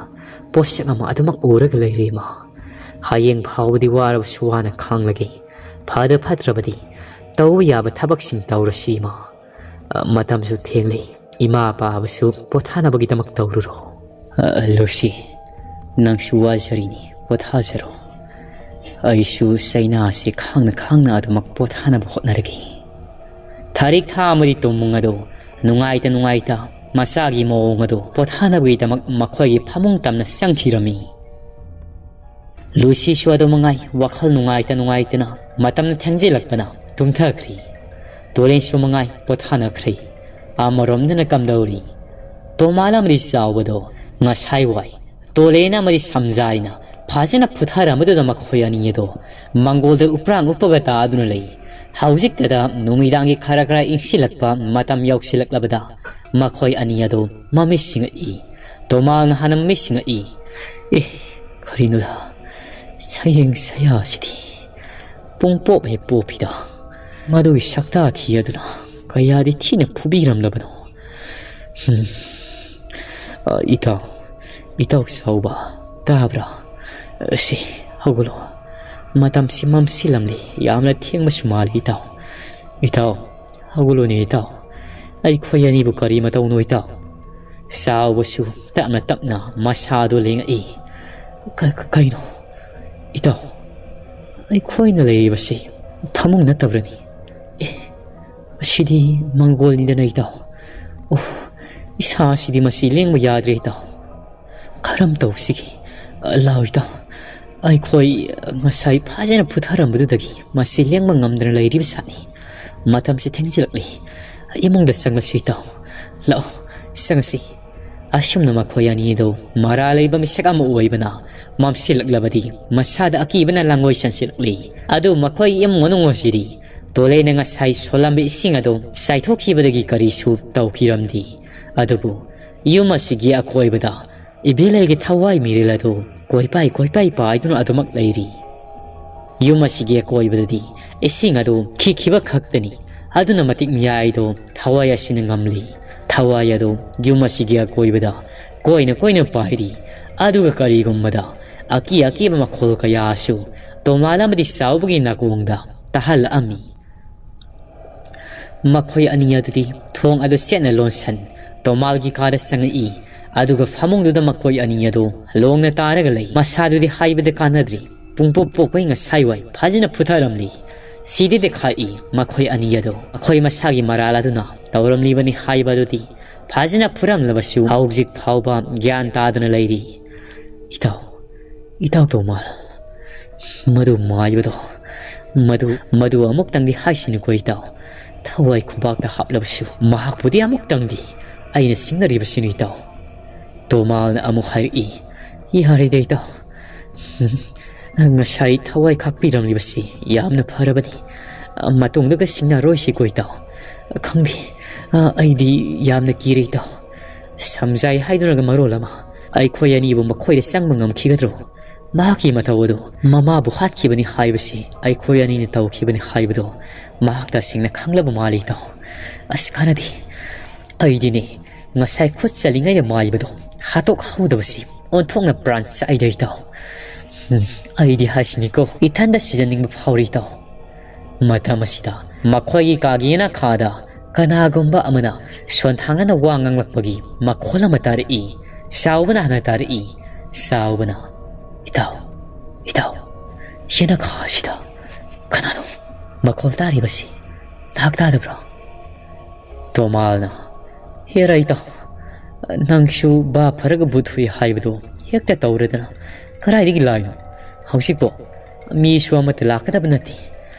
ꯄꯣꯠꯁꯛ ꯑꯃ ꯑꯗꯨꯃꯛ ꯎꯔꯒ ꯂꯩꯔꯦ, ꯏꯃꯥ꯫ ꯍꯌꯦꯡ ꯐꯥꯎꯕꯗꯤ ꯋꯥꯔꯕꯁꯨ ꯋꯥꯅ ꯈꯥꯡꯂꯒꯦ꯫ ꯐꯗ ꯐꯠꯇ꯭ꯔꯕꯗꯤ ꯇꯧꯕ ꯌꯥꯕ ꯊꯕꯛꯁꯤꯡ ꯇꯧꯔꯁꯤ, ꯏꯃꯥ꯫ ꯑ, ꯃꯇꯝꯁꯨ ꯊꯦꯡꯂꯦ꯫ ꯏꯃꯥ ꯄꯥꯕꯁꯨ ꯄꯣꯊꯥꯅꯕꯒꯤꯗꯃꯛ ꯇꯧꯔꯨꯔꯣ꯫" "ꯑ, ꯂꯨꯁꯤ, ꯅꯪꯁꯨ ꯋꯥꯖꯔꯤꯅꯤ, ꯄꯣꯊꯥꯖꯔꯣ꯫ ꯑꯩꯁꯨ ꯆꯩꯅꯥꯁꯤ ꯈꯥꯡꯅ ꯈꯥꯡꯅ ꯑꯗꯨꯃꯛ ꯄꯣꯊꯥꯅꯕ ꯍꯣꯠꯅꯔꯒꯦ꯫" ꯊꯥꯔꯤꯛ ꯊꯥ ꯑꯃꯗꯤ ꯇꯣꯃꯨꯡ ꯑꯗꯨ ꯅꯨꯡꯉꯥꯏꯇ ꯅꯨꯡꯉꯥꯏꯇ ꯃꯆꯥꯒꯤ ꯃꯑꯣꯡ ꯑꯗꯨ ꯄꯣꯊꯥꯅꯕꯒꯤꯗꯃꯛ ꯃꯈꯣꯏꯒꯤ ꯐꯃꯨꯡ ꯇꯝꯅ ꯆꯪꯈꯤꯔꯝꯃꯤ꯫ ꯂꯨꯁꯤꯁꯨ ꯑꯗꯨ ꯃꯉꯥꯏ, ꯋꯥꯈꯜ ꯅꯨꯡꯉꯥꯏꯇ ꯅꯨꯡꯉꯥꯏꯇꯅ ꯃꯇꯝꯅ ꯊꯦꯡꯖꯤꯜꯂꯛꯄꯅ ꯇꯨꯝꯊꯈ꯭ꯔꯤ꯫ ꯇꯣꯂꯦꯟꯁꯨ ꯃꯉꯥꯏ ꯄꯣꯊꯥꯅꯈ꯭ꯔꯦ꯫ ꯑꯃꯔꯣꯝꯗꯅ ꯀꯝꯗꯧꯔꯤ? ꯇꯣꯃꯥꯜ ꯑꯃꯗꯤ ꯆꯥꯎꯕꯗꯣ ꯉꯁꯥꯏ ꯋꯥꯏ ꯇꯣꯂꯦꯟ ꯑꯃꯗꯤ ꯁꯝꯖꯥꯏꯅ ꯐꯖꯅ ꯐꯨꯊꯔꯝꯕꯗꯨꯗ ꯃꯈꯣꯏ ꯑꯅꯤ ꯑꯗꯣ ꯃꯪꯒꯣꯜꯗ ꯎꯄ꯭ꯔꯥꯡ ꯎꯞꯄꯒ ꯇꯥꯗꯨꯅ ꯂꯩ꯫ ꯍꯧꯖꯤꯛꯇꯗ ꯅꯨꯃꯤꯗꯥꯡꯒꯤ ꯈꯔ ꯈꯔ ꯏꯪꯁꯤꯜꯂꯛꯄ ꯃꯇꯝ ꯌꯧꯁꯤꯜꯂꯛꯂꯕꯗ ꯃꯈꯣꯏ ꯑꯅꯤ ꯑꯗꯣ ꯃꯃꯤꯠ ꯁꯤꯡꯉꯛꯏ꯫ ꯇꯣꯃꯥꯜꯅ ꯍꯥꯟꯅ ꯃꯃꯤꯠ ꯁꯤꯡꯉꯛꯏ꯫ "ꯑꯦ, ꯀꯔꯤꯅꯣꯗ? ꯁꯌꯦꯡ ꯁꯌꯥꯁꯤꯗꯤ ꯄꯨꯡꯄꯣꯞ ꯍꯦꯛ ꯄꯣꯞꯄꯤꯗ꯫ ꯃꯗꯨꯒꯤ ꯁꯛꯇꯥ ꯊꯤ ꯑꯗꯨꯅ ꯀꯌꯥꯗꯤ ꯊꯤꯅ ꯐꯨꯕꯤꯔꯝꯂꯕꯅꯣ꯫ ꯍꯨꯝ꯫ ꯑ, ꯏꯇꯥꯎ, ꯏꯇꯥꯎ ꯆꯥꯎꯕ, ꯇꯥꯕ꯭ꯔꯥ? ꯁꯤ, ꯍꯧꯒꯠꯂꯣ꯫ ꯃꯇꯝꯁꯤ ꯃꯝꯁꯤꯜꯂꯝꯂꯦ꯫ ꯌꯥꯝꯅ ꯊꯦꯡꯕꯁꯨ ꯃꯥꯜꯂꯤ, ꯏꯇꯥꯎ꯫ ꯏꯇꯥꯎ, ꯍꯧꯒꯠꯂꯣꯅꯦ, ꯏꯇꯥꯎ꯫ ꯑꯩꯈꯣꯏ ꯑꯅꯤꯕꯨ ꯀꯔꯤ ꯃꯇꯧꯅꯣ, ꯏꯇꯥꯎ?" ꯆꯥꯎꯕꯁꯨ ꯇꯞꯅ ꯇꯞꯅ ꯃꯁꯥꯗꯨ ꯂꯦꯡꯉꯛꯏ꯫ "ꯀ-, ꯀ-, ꯀꯩꯅꯣ? ꯏꯇꯥꯎ, ꯑꯩꯈꯣꯏꯅ ꯂꯩꯔꯤꯕꯁꯤ ꯐꯃꯨꯡ ꯅꯠꯇꯕ꯭ꯔꯅꯤ? ꯑꯦ, ꯑꯁꯤꯗꯤ ꯃꯪꯒꯣꯜꯅꯤꯗꯅ, ꯏꯇꯥꯎ꯫ ꯑꯣ, ꯏꯁꯥꯁꯤꯗꯤ ꯃꯁꯤ ꯂꯦꯡꯕ ꯌꯥꯗ꯭ꯔꯦ, ꯏꯇꯥꯎ꯫ ꯀꯔꯝ ꯇꯧꯁꯤꯒꯦ? ꯂꯥꯎ, ꯏꯇꯥꯎ꯫ ꯑꯩꯈꯣꯏ ꯉꯁꯥꯏ ꯐꯖꯅ ꯐꯨꯊꯔꯝꯕꯗꯨꯗꯒꯤ ꯃꯁꯤ ꯂꯦꯡꯕ ꯉꯝꯗꯅ ꯂꯩꯔꯤꯕ ꯁꯥꯠꯅꯤ꯫ ꯃꯇꯝꯁꯤ ꯊꯦꯡꯖꯤꯜꯂꯛꯂꯤ꯫ ꯏꯃꯨꯡꯗ ꯆꯪꯂꯁꯤ, ꯏꯇꯥꯎ꯫ ꯂꯥꯛꯑꯣ, ꯆꯪꯉꯁꯤ꯫" ꯑꯁꯨꯝꯅ ꯃꯈꯣꯏ ꯑꯅꯤꯗꯨ ꯃꯔꯥ ꯂꯩꯕ ꯃꯤꯁꯛ ꯑꯃ ꯑꯣꯏꯕꯅ ꯃꯝꯁꯤꯜꯂꯛꯂꯕꯗꯤ ꯃꯁꯥꯗ ꯑꯀꯤꯕꯅ ꯂꯥꯡꯒꯣꯏ ꯆꯟꯁꯤꯜꯂꯛꯂꯤ꯫ ꯑꯗꯨ ꯃꯈꯣꯏ ꯏꯃꯨꯡ ꯃꯅꯨꯡ ꯑꯁꯤꯗꯤ ꯇꯣꯂꯦꯅ ꯉꯁꯥꯏ ꯁꯣꯜꯂꯝꯕ ꯏꯁꯤꯡ ꯑꯗꯨ ꯆꯥꯏꯊꯣꯛꯈꯤꯕꯗꯒꯤ ꯀꯔꯤꯁꯨ ꯇꯧꯈꯤꯔꯝꯗꯦ꯫ ꯑꯗꯨꯕꯨ ꯌꯨꯝ ꯑꯁꯤꯒꯤ ꯑꯀꯣꯏꯕꯗ ꯏꯕꯦꯂꯩꯒꯤ ꯊꯋꯥꯏ ꯃꯤꯔꯦꯜ ꯑꯗꯨ ꯀꯣꯏꯄꯥꯏ ꯀꯣꯏꯄꯥꯏ ꯄꯥꯏꯗꯨꯅ ꯑꯗꯨꯃꯛ ꯂꯩꯔꯤ꯫ ꯌꯨꯝ ꯑꯁꯤꯒꯤ ꯑꯀꯣꯏꯕꯗꯗꯤ ꯏꯁꯤꯡ ꯑꯗꯨ ꯈꯤꯛꯈꯤꯕ ꯈꯛꯇꯅꯤ꯫ ꯑꯗꯨꯅ ꯃꯇꯤꯛ ꯃꯌꯥꯏꯗꯣ ꯊꯋꯥꯏ ꯑꯁꯤꯅ ꯉꯝꯂꯤ꯫ ꯊꯋꯥꯏ ꯑꯗꯨ ꯌꯨꯝ ꯑꯁꯤꯒꯤ ꯑꯀꯣꯏꯕꯗ ꯀꯣꯏꯅ ꯀꯣꯏꯅ ꯄꯥꯏꯔꯤ꯫ ꯑꯗꯨꯒ ꯀꯔꯤꯒꯨꯝꯕꯗ ꯑꯀꯤ ꯑꯀꯤꯕ ꯃꯈꯣꯜ ꯀꯌꯥꯁꯨ ꯇꯣꯃꯥꯜ ꯑꯃꯗꯤ ꯆꯥꯎꯕꯒꯤ ꯅꯥꯀꯣꯡꯗ ꯇꯥꯍꯜꯂꯛꯑꯝꯃꯤ꯫ ꯃꯈꯣꯏ ꯑꯅꯤ ꯑꯗꯨꯗꯤ ꯊꯣꯡ ꯑꯗꯨ ꯆꯦꯠꯅ ꯂꯣꯟꯁꯟ ꯇꯣꯃꯥꯜꯒꯤ ꯀꯥꯗ ꯆꯪꯉꯛꯏ꯫ ꯑꯗꯨꯒ ꯐꯃꯨꯡꯗꯨꯗ ꯃꯈꯣꯏ ꯑꯅꯤ ꯑꯗꯨ ꯂꯣꯡꯅ ꯇꯥꯔꯒ ꯂꯩ꯫ ꯃꯁꯥꯗꯨꯗꯤ ꯍꯥꯏꯕꯗ ꯀꯥꯟꯅꯗ꯭ꯔꯤ꯫ ꯄꯨꯡꯄꯣꯛ ꯄꯣꯛꯄꯩ ꯉꯁꯥꯏꯋꯥꯏ ꯐꯖꯅ ꯐꯨꯊꯔꯝꯂꯤ꯫ ꯁꯤꯗꯤ ꯗꯦꯈꯥꯛꯏ ꯃꯈꯣꯏ ꯑꯅꯤ ꯑꯗꯨ꯫ ꯃꯈꯣꯏ ꯃꯁꯥꯒꯤ ꯃꯔꯥꯜ ꯑꯗꯨꯅ ꯇꯧꯔꯝꯂꯤꯕꯅꯤ ꯍꯥꯏꯕ ꯑꯗꯨꯗꯤ ꯐꯖꯅ ꯐꯨꯔꯝꯂꯕꯁꯨ ꯍꯧꯖꯤꯛ ꯐꯥꯎꯕ ꯒ꯭ꯌꯥꯟ ꯇꯥꯗꯅ ꯂꯩꯔꯤ꯫ ꯏꯇꯥꯎ, ꯏꯇꯥꯎ ꯇꯣꯃꯥꯜ, ꯃꯗꯨ ꯃꯥꯏꯕꯗꯣ, ꯃꯗꯨ, ꯃꯗꯨ ꯑꯃꯨꯛꯇꯪꯗꯤ ꯍꯥꯏꯁꯤꯅꯨꯀꯣ ꯏꯇꯥꯎ꯫ ꯊꯋꯥꯏ ꯈꯨꯕꯥꯛꯇ ꯍꯥꯞꯂꯕꯁꯨ ꯃꯍꯥꯛꯄꯨꯗꯤ ꯑꯃꯨꯛꯇꯪꯗꯤ ꯑꯩꯅ ꯁꯤꯡꯅꯔꯤꯕꯁꯤꯅꯤ ꯏꯇꯥꯎ꯫ ꯇꯣꯃꯥꯜꯅ ꯑꯃꯨꯛ ꯍꯥꯏꯔꯛꯏ, ꯌꯥꯔꯦꯗ ꯏꯇꯥꯎ꯫ ꯉꯁꯥꯏ ꯊꯋꯥꯏ ꯈꯥꯛꯄꯤꯔꯝꯂꯤꯕꯁꯤ ꯌꯥꯝꯅ ꯐꯔꯕꯅꯤ꯫ ꯃꯇꯨꯡꯗꯒ ꯁꯤꯡꯅꯔꯣꯏꯁꯤꯀꯣ ꯏꯇꯥꯎ꯫ ꯈꯪꯗꯦ, ꯑꯩꯗꯤ ꯌꯥꯝꯅ ꯀꯤꯔꯦ ꯏꯇꯥꯎ꯫ ꯁꯝꯖꯥꯏ ꯍꯥꯏꯗꯨꯅꯒ ꯃꯔꯣꯜ ꯑꯃ ꯑꯩꯈꯣꯏ ꯑꯅꯤꯕꯨ ꯃꯈꯣꯏꯗ ꯆꯪꯕ ꯉꯝꯈꯤꯒꯗ꯭ꯔꯣ? ꯃꯍꯥꯛꯀꯤ ꯃꯊꯧ ꯑꯗꯨ ꯃꯃꯥꯕꯨ ꯍꯥꯠꯈꯤꯕꯅꯤ ꯍꯥꯏꯕꯁꯤ ꯑꯩꯈꯣꯏ ꯑꯅꯤꯅ ꯇꯧꯈꯤꯕꯅꯤ ꯍꯥꯏꯕꯗꯣ ꯃꯍꯥꯛ ꯇꯁꯦꯡꯅ ꯈꯪꯂꯕ ꯃꯥꯜꯂꯤ ꯏꯇꯥꯎ꯫ ꯑꯁ ꯀꯥꯟꯅꯗꯦ꯫ ꯑꯩꯗꯤꯅꯦ ꯉꯁꯥꯏ ꯈꯨꯠ ꯆꯠꯂꯤꯉꯩꯗ ꯃꯥꯏꯕꯗꯣ ꯍꯥꯠꯇꯣꯛꯍꯧꯗꯕꯁꯤ ꯑꯣꯟꯊꯣꯛꯅ ꯄ꯭ꯔꯥꯟ ꯆꯥꯛꯏꯗ ꯏꯇꯥꯎ꯫ ꯎꯝ, ꯑꯩꯗꯤ ꯍꯥꯏꯁꯤꯅꯤꯀꯣ, ꯏꯊꯟꯗ ꯁꯤꯖꯅꯤꯡꯕ ꯐꯥꯎꯔꯤ ꯏꯇꯥꯎ꯫ ꯃꯇꯝ ꯑꯁꯤꯗ ꯃꯈꯣꯏꯒꯤ ꯀꯥꯒꯤ ꯌꯦꯅꯈꯥꯗ ꯀꯅꯥꯒꯨꯝꯕ ꯑꯃꯅ ꯁꯣꯟꯊꯥꯡꯅꯅ ꯋꯥ ꯉꯥꯡꯂꯛꯄꯒꯤ ꯃꯈꯣꯜ ꯑꯃ ꯇꯥꯔꯛꯏ꯫ ꯆꯥꯎꯕꯅ ꯍꯥꯟꯅ ꯇꯥꯔꯛꯏ꯫ ꯆꯥꯎꯕꯅ, "ꯏꯇꯥꯎ, ꯏꯇꯥꯎ, ꯌꯦꯅꯈꯥ ꯑꯁꯤꯗ ꯀꯅꯥꯅꯣ ꯃꯈꯣꯜ ꯇꯥꯔꯤꯕꯁꯤ? ꯅꯍꯥꯛ ꯇꯥꯗꯕ꯭ꯔꯣ?" ꯇꯣꯃꯥꯜꯅ, "ꯍꯦꯔꯥ ꯏꯇꯥꯎ, ꯅꯪꯁꯨ ꯚꯥꯞ ꯐꯔꯒ ꯕꯨꯠ ꯍꯨꯏ ꯍꯥꯏꯕꯗꯣ ꯍꯦꯛꯇ ꯇꯧꯔꯗꯅ꯫ ꯀꯗꯥꯏꯗꯒꯤ ꯂꯥꯏꯅꯣ? ꯍꯧꯖꯤꯛꯄꯣ ꯃꯤꯁꯨ ꯑꯃꯠꯇ ꯂꯥꯛꯀꯗꯕ ꯅꯠꯇꯦ꯫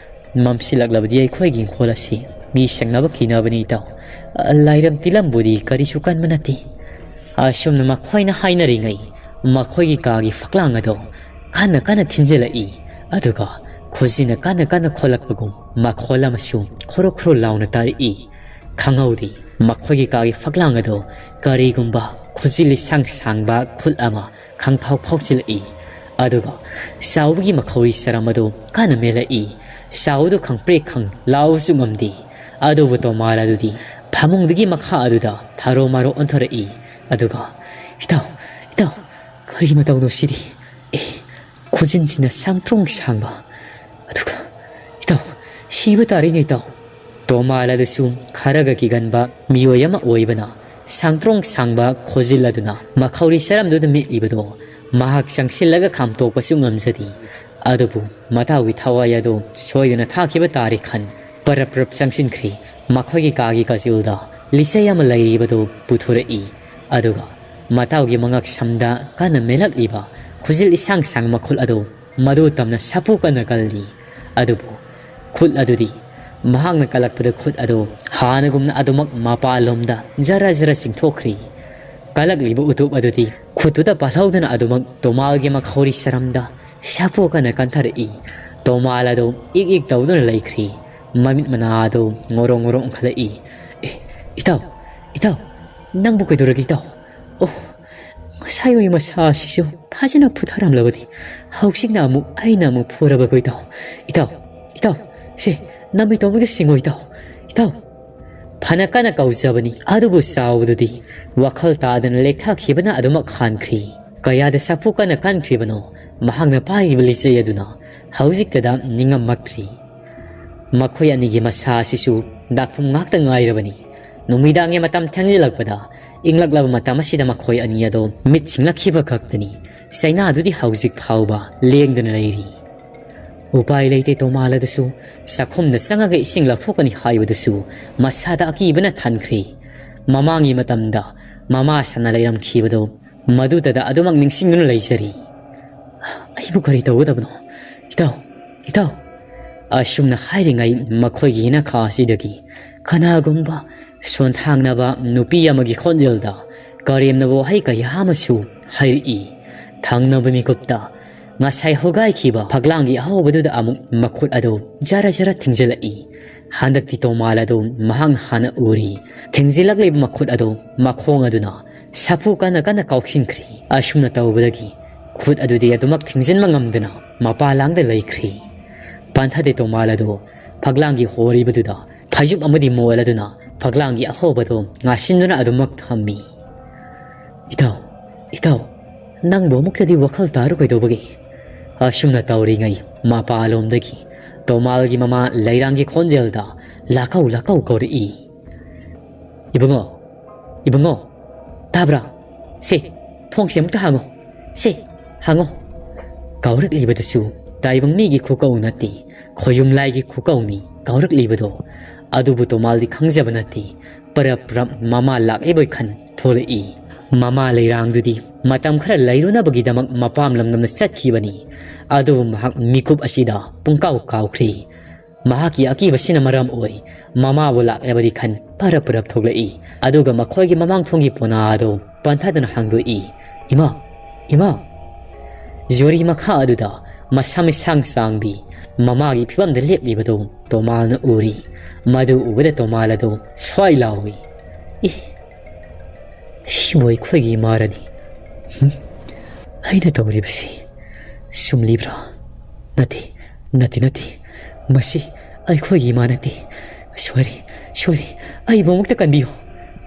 ꯃꯝꯁꯤꯜꯂꯛꯂꯕꯗꯤ ꯑꯩꯈꯣꯏꯒꯤ ꯏꯪꯈꯣꯜ ꯑꯁꯤ ꯃꯤ ꯁꯦꯡꯅꯕ ꯀꯤꯅꯕꯅꯤ ꯏꯇꯥꯎ꯫ ꯂꯥꯏꯔꯝ ꯇꯤꯜꯂꯝꯕꯨꯗꯤ ꯀꯔꯤꯁꯨ ꯀꯟꯕ ꯅꯠꯇꯦ꯫" ꯑꯁꯨꯝꯅ ꯃꯈꯣꯏꯅ ꯍꯥꯏꯅꯔꯤꯉꯩ ꯃꯈꯣꯏꯒꯤ ꯀꯥꯒꯤ ꯐꯛꯂꯥꯡ ꯑꯗꯨ ꯀꯟꯅ ꯀꯟꯅ ꯊꯤꯟꯖꯤꯜꯂꯛꯏ꯫ ꯑꯗꯨꯒ ꯈꯨꯖꯤꯟꯅ ꯀꯟꯅ ꯀꯟꯅ ꯈꯣꯠꯂꯛꯄꯒꯨꯝ ꯃꯈꯣꯜ ꯑꯃꯁꯨ ꯈꯣꯔꯣ ꯈꯣꯔꯣ ꯂꯥꯎꯅ ꯇꯥꯔꯛꯏ꯫ ꯈꯪꯍꯧꯗꯦ, ꯃꯈꯣꯏꯒꯤ ꯀꯥꯒꯤ ꯐꯛꯂꯥꯡ ꯑꯗꯣ ꯀꯔꯤꯒꯨꯝꯕ ꯈꯨꯖꯤꯜ ꯏꯁꯥꯡ ꯁꯥꯡꯕ ꯈꯨꯠ ꯑꯃ ꯈꯪꯐꯥꯎ ꯐꯥꯎꯆꯤꯜꯂꯛꯏ꯫ ꯑꯗꯨꯒ ꯆꯥꯎꯕꯒꯤ ꯃꯈꯧꯔꯤ ꯁꯔꯝ ꯑꯗꯨ ꯀꯟꯅ ꯃꯦꯜꯂꯛꯏ꯫ ꯆꯥꯎꯕꯗꯨ ꯈꯪꯄ꯭ꯔꯦꯛ ꯈꯪ ꯂꯥꯎꯕꯁꯨ ꯉꯝꯗꯦ꯫ ꯑꯗꯨꯕꯨ ꯇꯣꯃꯥꯜ ꯑꯗꯨꯗꯤ ꯐꯃꯨꯡꯗꯒꯤ ꯃꯈꯥ ꯑꯗꯨꯗ ꯊꯥꯔꯣ ꯃꯥꯔꯣ ꯑꯣꯟꯊꯣꯔꯛꯏ꯫ ꯑꯗꯨꯒ, "ꯏꯇꯥꯎ, ꯏꯇꯥꯎ, ꯀꯔꯤ ꯃꯇꯧꯅꯣ ꯁꯤꯗꯤ? ꯑꯦ, ꯈꯨꯖꯤꯟꯁꯤꯅ ꯁꯥꯡꯇ꯭ꯔꯣꯡ ꯁꯥꯡꯕ꯫ ꯑꯗꯨꯒ, ꯏꯇꯥꯎ, ꯁꯤꯕ ꯇꯥꯔꯦꯅꯦ, ꯏꯇꯥꯎ!" ꯇꯣꯃꯥꯜ ꯑꯗꯨꯁꯨ ꯈꯔꯒ ꯀꯤꯒꯟꯕ ꯃꯤꯑꯣꯏ ꯑꯃ ꯑꯣꯏꯕꯅ, ꯁꯥꯡꯇ꯭ꯔꯣꯡ ꯁꯥꯡꯕ ꯈꯣꯖꯤꯜ ꯑꯗꯨꯅ ꯃꯈꯧꯔꯤ ꯁꯔꯝꯗꯨꯗ ꯃꯦꯠꯂꯤꯕꯗꯣ ꯃꯍꯥꯛ ꯆꯪꯁꯤꯜꯂꯒ ꯈꯥꯝꯇꯣꯛꯄꯁꯨ ꯉꯝꯖꯗꯦ꯫ ꯑꯗꯨꯕꯨ ꯃꯇꯥꯎꯒꯤ ꯊꯋꯥꯏ ꯑꯗꯨ ꯁꯣꯏꯗꯅ ꯊꯥꯈꯤꯕ ꯇꯥꯔꯦ ꯈꯟ ꯄꯔꯞ ꯄꯔꯞ ꯆꯪꯁꯤꯟꯈ꯭ꯔꯦ꯫ ꯃꯈꯣꯏꯒꯤ ꯀꯥꯒꯤ ꯀꯥꯆꯤꯜꯗ ꯂꯤꯆꯩ ꯑꯃ ꯂꯩꯔꯤꯕꯗꯨ ꯄꯨꯊꯣꯔꯛꯏ꯫ ꯑꯗꯨꯒ ꯃꯇꯥꯎꯒꯤ ꯃꯉꯛ ꯁꯝꯗ ꯀꯟꯅ ꯃꯦꯜꯂꯛꯂꯤꯕ ꯈꯨꯖꯤꯜ ꯏꯁꯥꯡ ꯁꯥꯡ ꯃꯈꯨꯠ ꯑꯗꯨ ꯃꯗꯨ ꯇꯝꯅ ꯁꯥꯐꯨ ꯀꯟꯅ ꯀꯜꯂꯤ꯫ ꯑꯗꯨꯕꯨ ꯈꯨꯠ ꯑꯗꯨꯗꯤ, ꯃꯍꯥꯛꯅ ꯀꯜꯂꯛꯄꯗ ꯈꯨꯠ ꯑꯗꯨ ꯍꯥꯟꯅꯒꯨꯝꯅ ꯑꯗꯨꯃꯛ ꯃꯄꯥꯟꯂꯣꯝꯗ ꯖꯔ ꯖꯔ ꯆꯤꯡꯊꯣꯛꯈ꯭ꯔꯤ꯫ ꯀꯜꯂꯛꯂꯤꯕ ꯎꯇꯨꯞ ꯑꯗꯨꯗꯤ ꯈꯨꯠꯇꯨꯗ ꯄꯥꯜꯍꯧꯗꯅ ꯑꯗꯨꯃꯛ ꯇꯣꯃꯥꯜꯒꯤ ꯃꯈꯧꯔꯤ ꯁꯔꯝꯗ ꯁꯥꯐꯨ ꯀꯟꯅ ꯀꯟꯊꯔꯛꯏ꯫ ꯇꯣꯃꯥꯜ ꯑꯗꯨ ꯏꯛ ꯏꯛ ꯇꯧꯗꯨꯅ ꯂꯩꯈ꯭ꯔꯤ꯫ ꯃꯃꯤꯠ ꯃꯅꯥ ꯑꯗꯨ ꯉꯣꯔꯣꯡ ꯉꯣꯔꯣꯡ ꯎꯪꯈꯠꯂꯛꯏ꯫ "ꯑꯦ, ꯏꯇꯥꯎ, ꯏꯇꯥꯎ, ꯅꯪꯕꯨ ꯀꯩꯗꯧꯔꯒꯦ, ꯏꯇꯥꯎ? ꯑꯣ, ꯉꯁꯥꯏ ꯋꯥꯏ ꯃꯁꯥ ꯑꯁꯤꯁꯨ ꯐꯖꯅ ꯐꯨꯊꯔꯝꯂꯕꯅꯤ꯫ ꯍꯧꯖꯤꯛꯅ ꯑꯃꯨꯛ ꯑꯩꯅ ꯑꯃꯨꯛ ꯐꯨꯔꯕꯒꯣ, ꯏꯇꯥꯎ꯫ ꯏꯇꯥꯎ, ꯏꯇꯥꯎ, ꯁꯦ, ꯅꯃꯤꯠ ꯇꯣꯝꯕꯗ ꯁꯤꯡꯉꯣ, ꯏꯇꯥꯎ, ꯏꯇꯥꯎ!" ꯐꯅ ꯀꯟꯅ ꯀꯧꯖꯕꯅꯤ, ꯑꯗꯨꯕꯨ ꯆꯥꯎꯕꯗꯨꯗꯤ ꯋꯥꯈꯜ ꯇꯥꯗꯅ ꯂꯦꯛꯊꯈꯤꯕꯅ ꯑꯗꯨꯃꯛ ꯍꯥꯟꯈ꯭ꯔꯤ꯫ ꯀꯌꯥꯗ ꯁꯥꯐꯨ ꯀꯟꯅ ꯀꯟꯈ꯭ꯔꯤꯕꯅꯣ, ꯃꯍꯥꯛꯅ ꯄꯥꯏꯔꯤꯕ ꯂꯤꯆꯩ ꯑꯗꯨꯅ ꯍꯧꯖꯤꯛꯇꯗ ꯅꯤꯡꯉꯝꯃꯛꯇ꯭ꯔꯤ꯫ ꯃꯈꯣꯏ ꯑꯅꯤꯒꯤ ꯃꯁꯥ ꯑꯁꯤꯁꯨ ꯗꯥꯛꯐꯝ ꯉꯥꯛꯇ ꯉꯥꯏꯔꯕꯅꯤ꯫ ꯅꯨꯃꯤꯗꯥꯡꯒꯤ ꯃꯇꯝ ꯊꯦꯡꯖꯤꯜꯂꯛꯄꯗ, ꯏꯪꯂꯛꯂꯕ ꯃꯇꯝ ꯑꯁꯤꯗ ꯃꯈꯣꯏ ꯑꯅꯤ ꯑꯗꯣ ꯃꯤꯠ ꯁꯤꯡꯂꯛꯈꯤꯕ ꯈꯛꯇꯅꯤ꯫ ꯆꯩꯅꯥꯗꯨꯗꯤ ꯍꯧꯖꯤꯛ ꯐꯥꯎꯕ ꯂꯦꯡꯗꯅ ꯂꯩꯔꯤ꯫ ꯎꯄꯥꯏ ꯂꯩꯇꯦ, ꯇꯣꯃꯥꯜ ꯑꯗꯨꯁꯨ ꯆꯥꯛꯈꯨꯝꯗ ꯆꯪꯉꯒ ꯏꯁꯤꯡ ꯂꯧꯊꯣꯛꯀꯅꯤ ꯍꯥꯏꯕꯗꯨꯁꯨ ꯃꯁꯥꯗ ꯑꯀꯤꯕꯅ ꯊꯟꯈ꯭ꯔꯦ꯫ ꯃꯃꯥꯡꯒꯤ ꯃꯇꯝꯗ ꯃꯃꯥ ꯁꯥꯅ ꯂꯩꯔꯝꯈꯤꯕꯗꯣ ꯃꯗꯨꯗꯗ ꯑꯗꯨꯃꯛ ꯅꯤꯡꯁꯤꯡꯗꯨꯅ ꯂꯩꯖꯔꯤ꯫ "ꯑꯩꯕꯨ ꯀꯔꯤ ꯇꯧꯒꯗꯕꯅꯣ? ꯏꯇꯥꯎ, ꯏꯇꯥꯎ!" ꯑꯁꯨꯝꯅ ꯍꯥꯏꯔꯤꯉꯩ ꯃꯈꯣꯏꯒꯤ ꯌꯦꯅꯈꯥ ꯑꯁꯤꯗꯒꯤ ꯀꯅꯥꯒꯨꯝꯕ ꯁꯣꯟꯊꯥꯡꯅꯕ ꯅꯨꯄꯤ ꯑꯃꯒꯤ ꯈꯣꯟꯖꯦꯜꯗ ꯀꯔꯦꯝꯅꯕ ꯋꯥꯍꯩ ꯀꯌꯥ ꯑꯃꯁꯨ ꯍꯥꯏꯔꯛꯏ꯫ ꯊꯪꯅꯕ ꯃꯤꯀꯨꯞꯇ ꯉꯁꯥꯏ ꯍꯣꯒꯥꯏꯈꯤꯕ ꯐꯛꯂꯥꯡꯒꯤ ꯑꯍꯧꯕꯗꯨꯗ ꯑꯃꯨꯛ ꯃꯈꯨꯠ ꯑꯗꯨ ꯖꯔ ꯖꯔ ꯊꯤꯡꯖꯤꯜꯂꯛꯏ꯫ ꯍꯟꯗꯛꯇꯤ ꯇꯣꯃꯥꯜ ꯑꯗꯨ ꯃꯍꯥꯛꯅ ꯍꯥꯟꯅ ꯎꯔꯤ꯫ ꯊꯤꯡꯖꯤꯜꯂꯛꯂꯤꯕ ꯃꯈꯨꯠ ꯑꯗꯨ ꯃꯈꯣꯡ ꯑꯗꯨꯅ ꯁꯥꯐꯨ ꯀꯟꯅ ꯀꯟꯅ ꯀꯥꯎꯁꯤꯟꯈ꯭ꯔꯤ꯫ ꯑꯁꯨꯝꯅ ꯇꯧꯕꯗꯒꯤ ꯈꯨꯠ ꯑꯗꯨꯗꯤ ꯑꯗꯨꯃꯛ ꯊꯤꯡꯖꯤꯟꯕ ꯉꯝꯗꯅ ꯃꯄꯥꯂꯥꯡꯗ ꯂꯩꯈ꯭ꯔꯤ꯫ ꯄꯟꯊꯥꯗꯤ ꯇꯣꯃꯥꯜ ꯑꯗꯨ ꯐꯛꯂꯥꯡꯒꯤ ꯍꯣꯔꯤꯕꯗꯨꯗ ꯐꯩꯖꯨꯞ ꯑꯃꯗꯤ ꯃꯣꯜ ꯑꯗꯨꯅ ꯐꯛꯂꯥꯡꯒꯤ ꯑꯍꯣꯕꯗꯨ ꯉꯥꯁꯤꯟꯗꯨꯅ ꯑꯗꯨꯃꯛ ꯊꯝꯃꯤ꯫ "ꯏꯇꯥꯎ, ꯏꯇꯥꯎ, ꯅꯪꯕꯨ ꯑꯃꯨꯛꯇꯗꯤ ꯋꯥꯈꯜ ꯇꯥꯔꯨ ꯀꯩꯗꯧꯕꯒꯦ?" ꯑꯁꯨꯝꯅ ꯇꯧꯔꯤꯉꯩ ꯃꯄꯥꯂꯣꯝꯗꯒꯤ ꯇꯣꯃꯥꯜꯒꯤ ꯃꯃꯥ ꯂꯩꯔꯥꯡꯒꯤ ꯈꯣꯟꯖꯦꯜꯗ ꯂꯥꯀꯧ ꯂꯥꯀꯧ ꯀꯧꯔꯛꯏ꯫ "ꯏꯕꯨꯡꯉꯣ, ꯏꯕꯨꯡꯉꯣ, ꯇꯥꯕ꯭ꯔꯥ? ꯁꯦ, ꯊꯣꯡꯁꯦ ꯑꯃꯨꯛꯇ ꯍꯥꯡꯉꯣ꯫ ꯁꯦ, ꯍꯥꯡꯉꯣ꯫" ꯀꯧꯔꯛꯂꯤꯕꯗꯨꯁꯨ ꯇꯥꯏꯕꯪ ꯃꯤꯒꯤ ꯈꯨꯀꯧ ꯅꯠꯇꯦ, ꯈꯣꯌꯨꯝ ꯂꯥꯏꯒꯤ ꯈꯨꯀꯧꯅꯤ ꯀꯧꯔꯛꯂꯤꯕꯗꯣ꯫ ꯑꯗꯨꯕꯨ ꯇꯣꯃꯥꯜꯗꯤ ꯈꯪꯖꯕ ꯅꯠꯇꯦ꯫ ꯄꯔꯞ ꯄꯔꯞ ꯃꯃꯥ ꯂꯥꯛꯂꯤꯕꯣꯏ ꯈꯟ ꯊꯣꯛꯂꯛꯏ꯫ ꯃꯃꯥ ꯂꯩꯔꯥꯡꯗꯨꯗꯤ ꯃꯇꯝ ꯈꯔ ꯂꯩꯔꯨꯅꯕꯒꯤꯗꯃꯛ ꯃꯄꯥꯝ ꯂꯝꯗꯝꯗ ꯆꯠꯈꯤꯕꯅꯤ꯫ ꯑꯗꯨꯕꯨ ꯃꯍꯥꯛ ꯃꯤꯀꯨꯞ ꯑꯁꯤꯗ ꯄꯨꯡꯀꯥꯎ ꯀꯥꯎꯈ꯭ꯔꯤ꯫ ꯃꯍꯥꯛꯀꯤ ꯑꯀꯤꯕꯁꯤꯅ ꯃꯔꯝ ꯑꯣꯏ ꯃꯃꯥꯕꯨ ꯂꯥꯛꯂꯕꯗꯤ ꯈꯟ ꯄꯔꯞ ꯄꯔꯞ ꯊꯣꯛꯂꯛꯏ꯫ ꯑꯗꯨꯒ ꯃꯈꯣꯏꯒꯤ ꯃꯃꯥꯡ ꯊꯣꯡꯒꯤ ꯄꯣꯅꯥ ꯑꯗꯨ ꯄꯟꯊꯗꯅ ꯍꯥꯡꯗꯣꯛꯏ꯫ "ꯏꯃꯥ! ꯏꯃꯥ!" ꯖꯨꯔꯤ ꯃꯈꯥ ꯑꯗꯨꯗ ꯃꯁꯝ ꯏꯁꯥꯡ ꯁꯥꯡꯕꯤ ꯃꯃꯥꯒꯤ ꯐꯤꯕꯝꯗ ꯂꯦꯞꯂꯤꯕꯗꯨ ꯇꯣꯃꯥꯜꯅ ꯎꯔꯤ꯫ ꯃꯗꯨ ꯎꯕꯗ ꯇꯣꯃꯥꯜ ꯑꯗꯨ ꯁ꯭ꯋꯥꯏ ꯂꯥꯎꯏ꯫ "ꯏ! ꯁꯤꯕꯨ ꯑꯩꯈꯣꯏꯒꯤ ꯏꯃꯥꯔꯅꯤ? ꯍꯨꯝ? ꯑꯩꯅ ꯇꯧꯔꯤꯕꯁꯤ ꯆꯨꯝꯂꯤꯕ꯭ꯔꯥ? ꯅꯠꯇꯦ, ꯅꯠꯇꯦ, ꯅꯠꯇꯦ꯫ ꯃꯁꯤ ꯑꯩꯈꯣꯏꯒꯤ ꯏꯃꯥ ꯅꯠꯇꯦ꯫ ꯁꯣꯏꯔꯦ, ꯁꯣꯏꯔꯦ꯫ ꯑꯩꯕꯨ ꯑꯃꯨꯛꯇ ꯀꯟꯕꯤꯌꯨ꯫"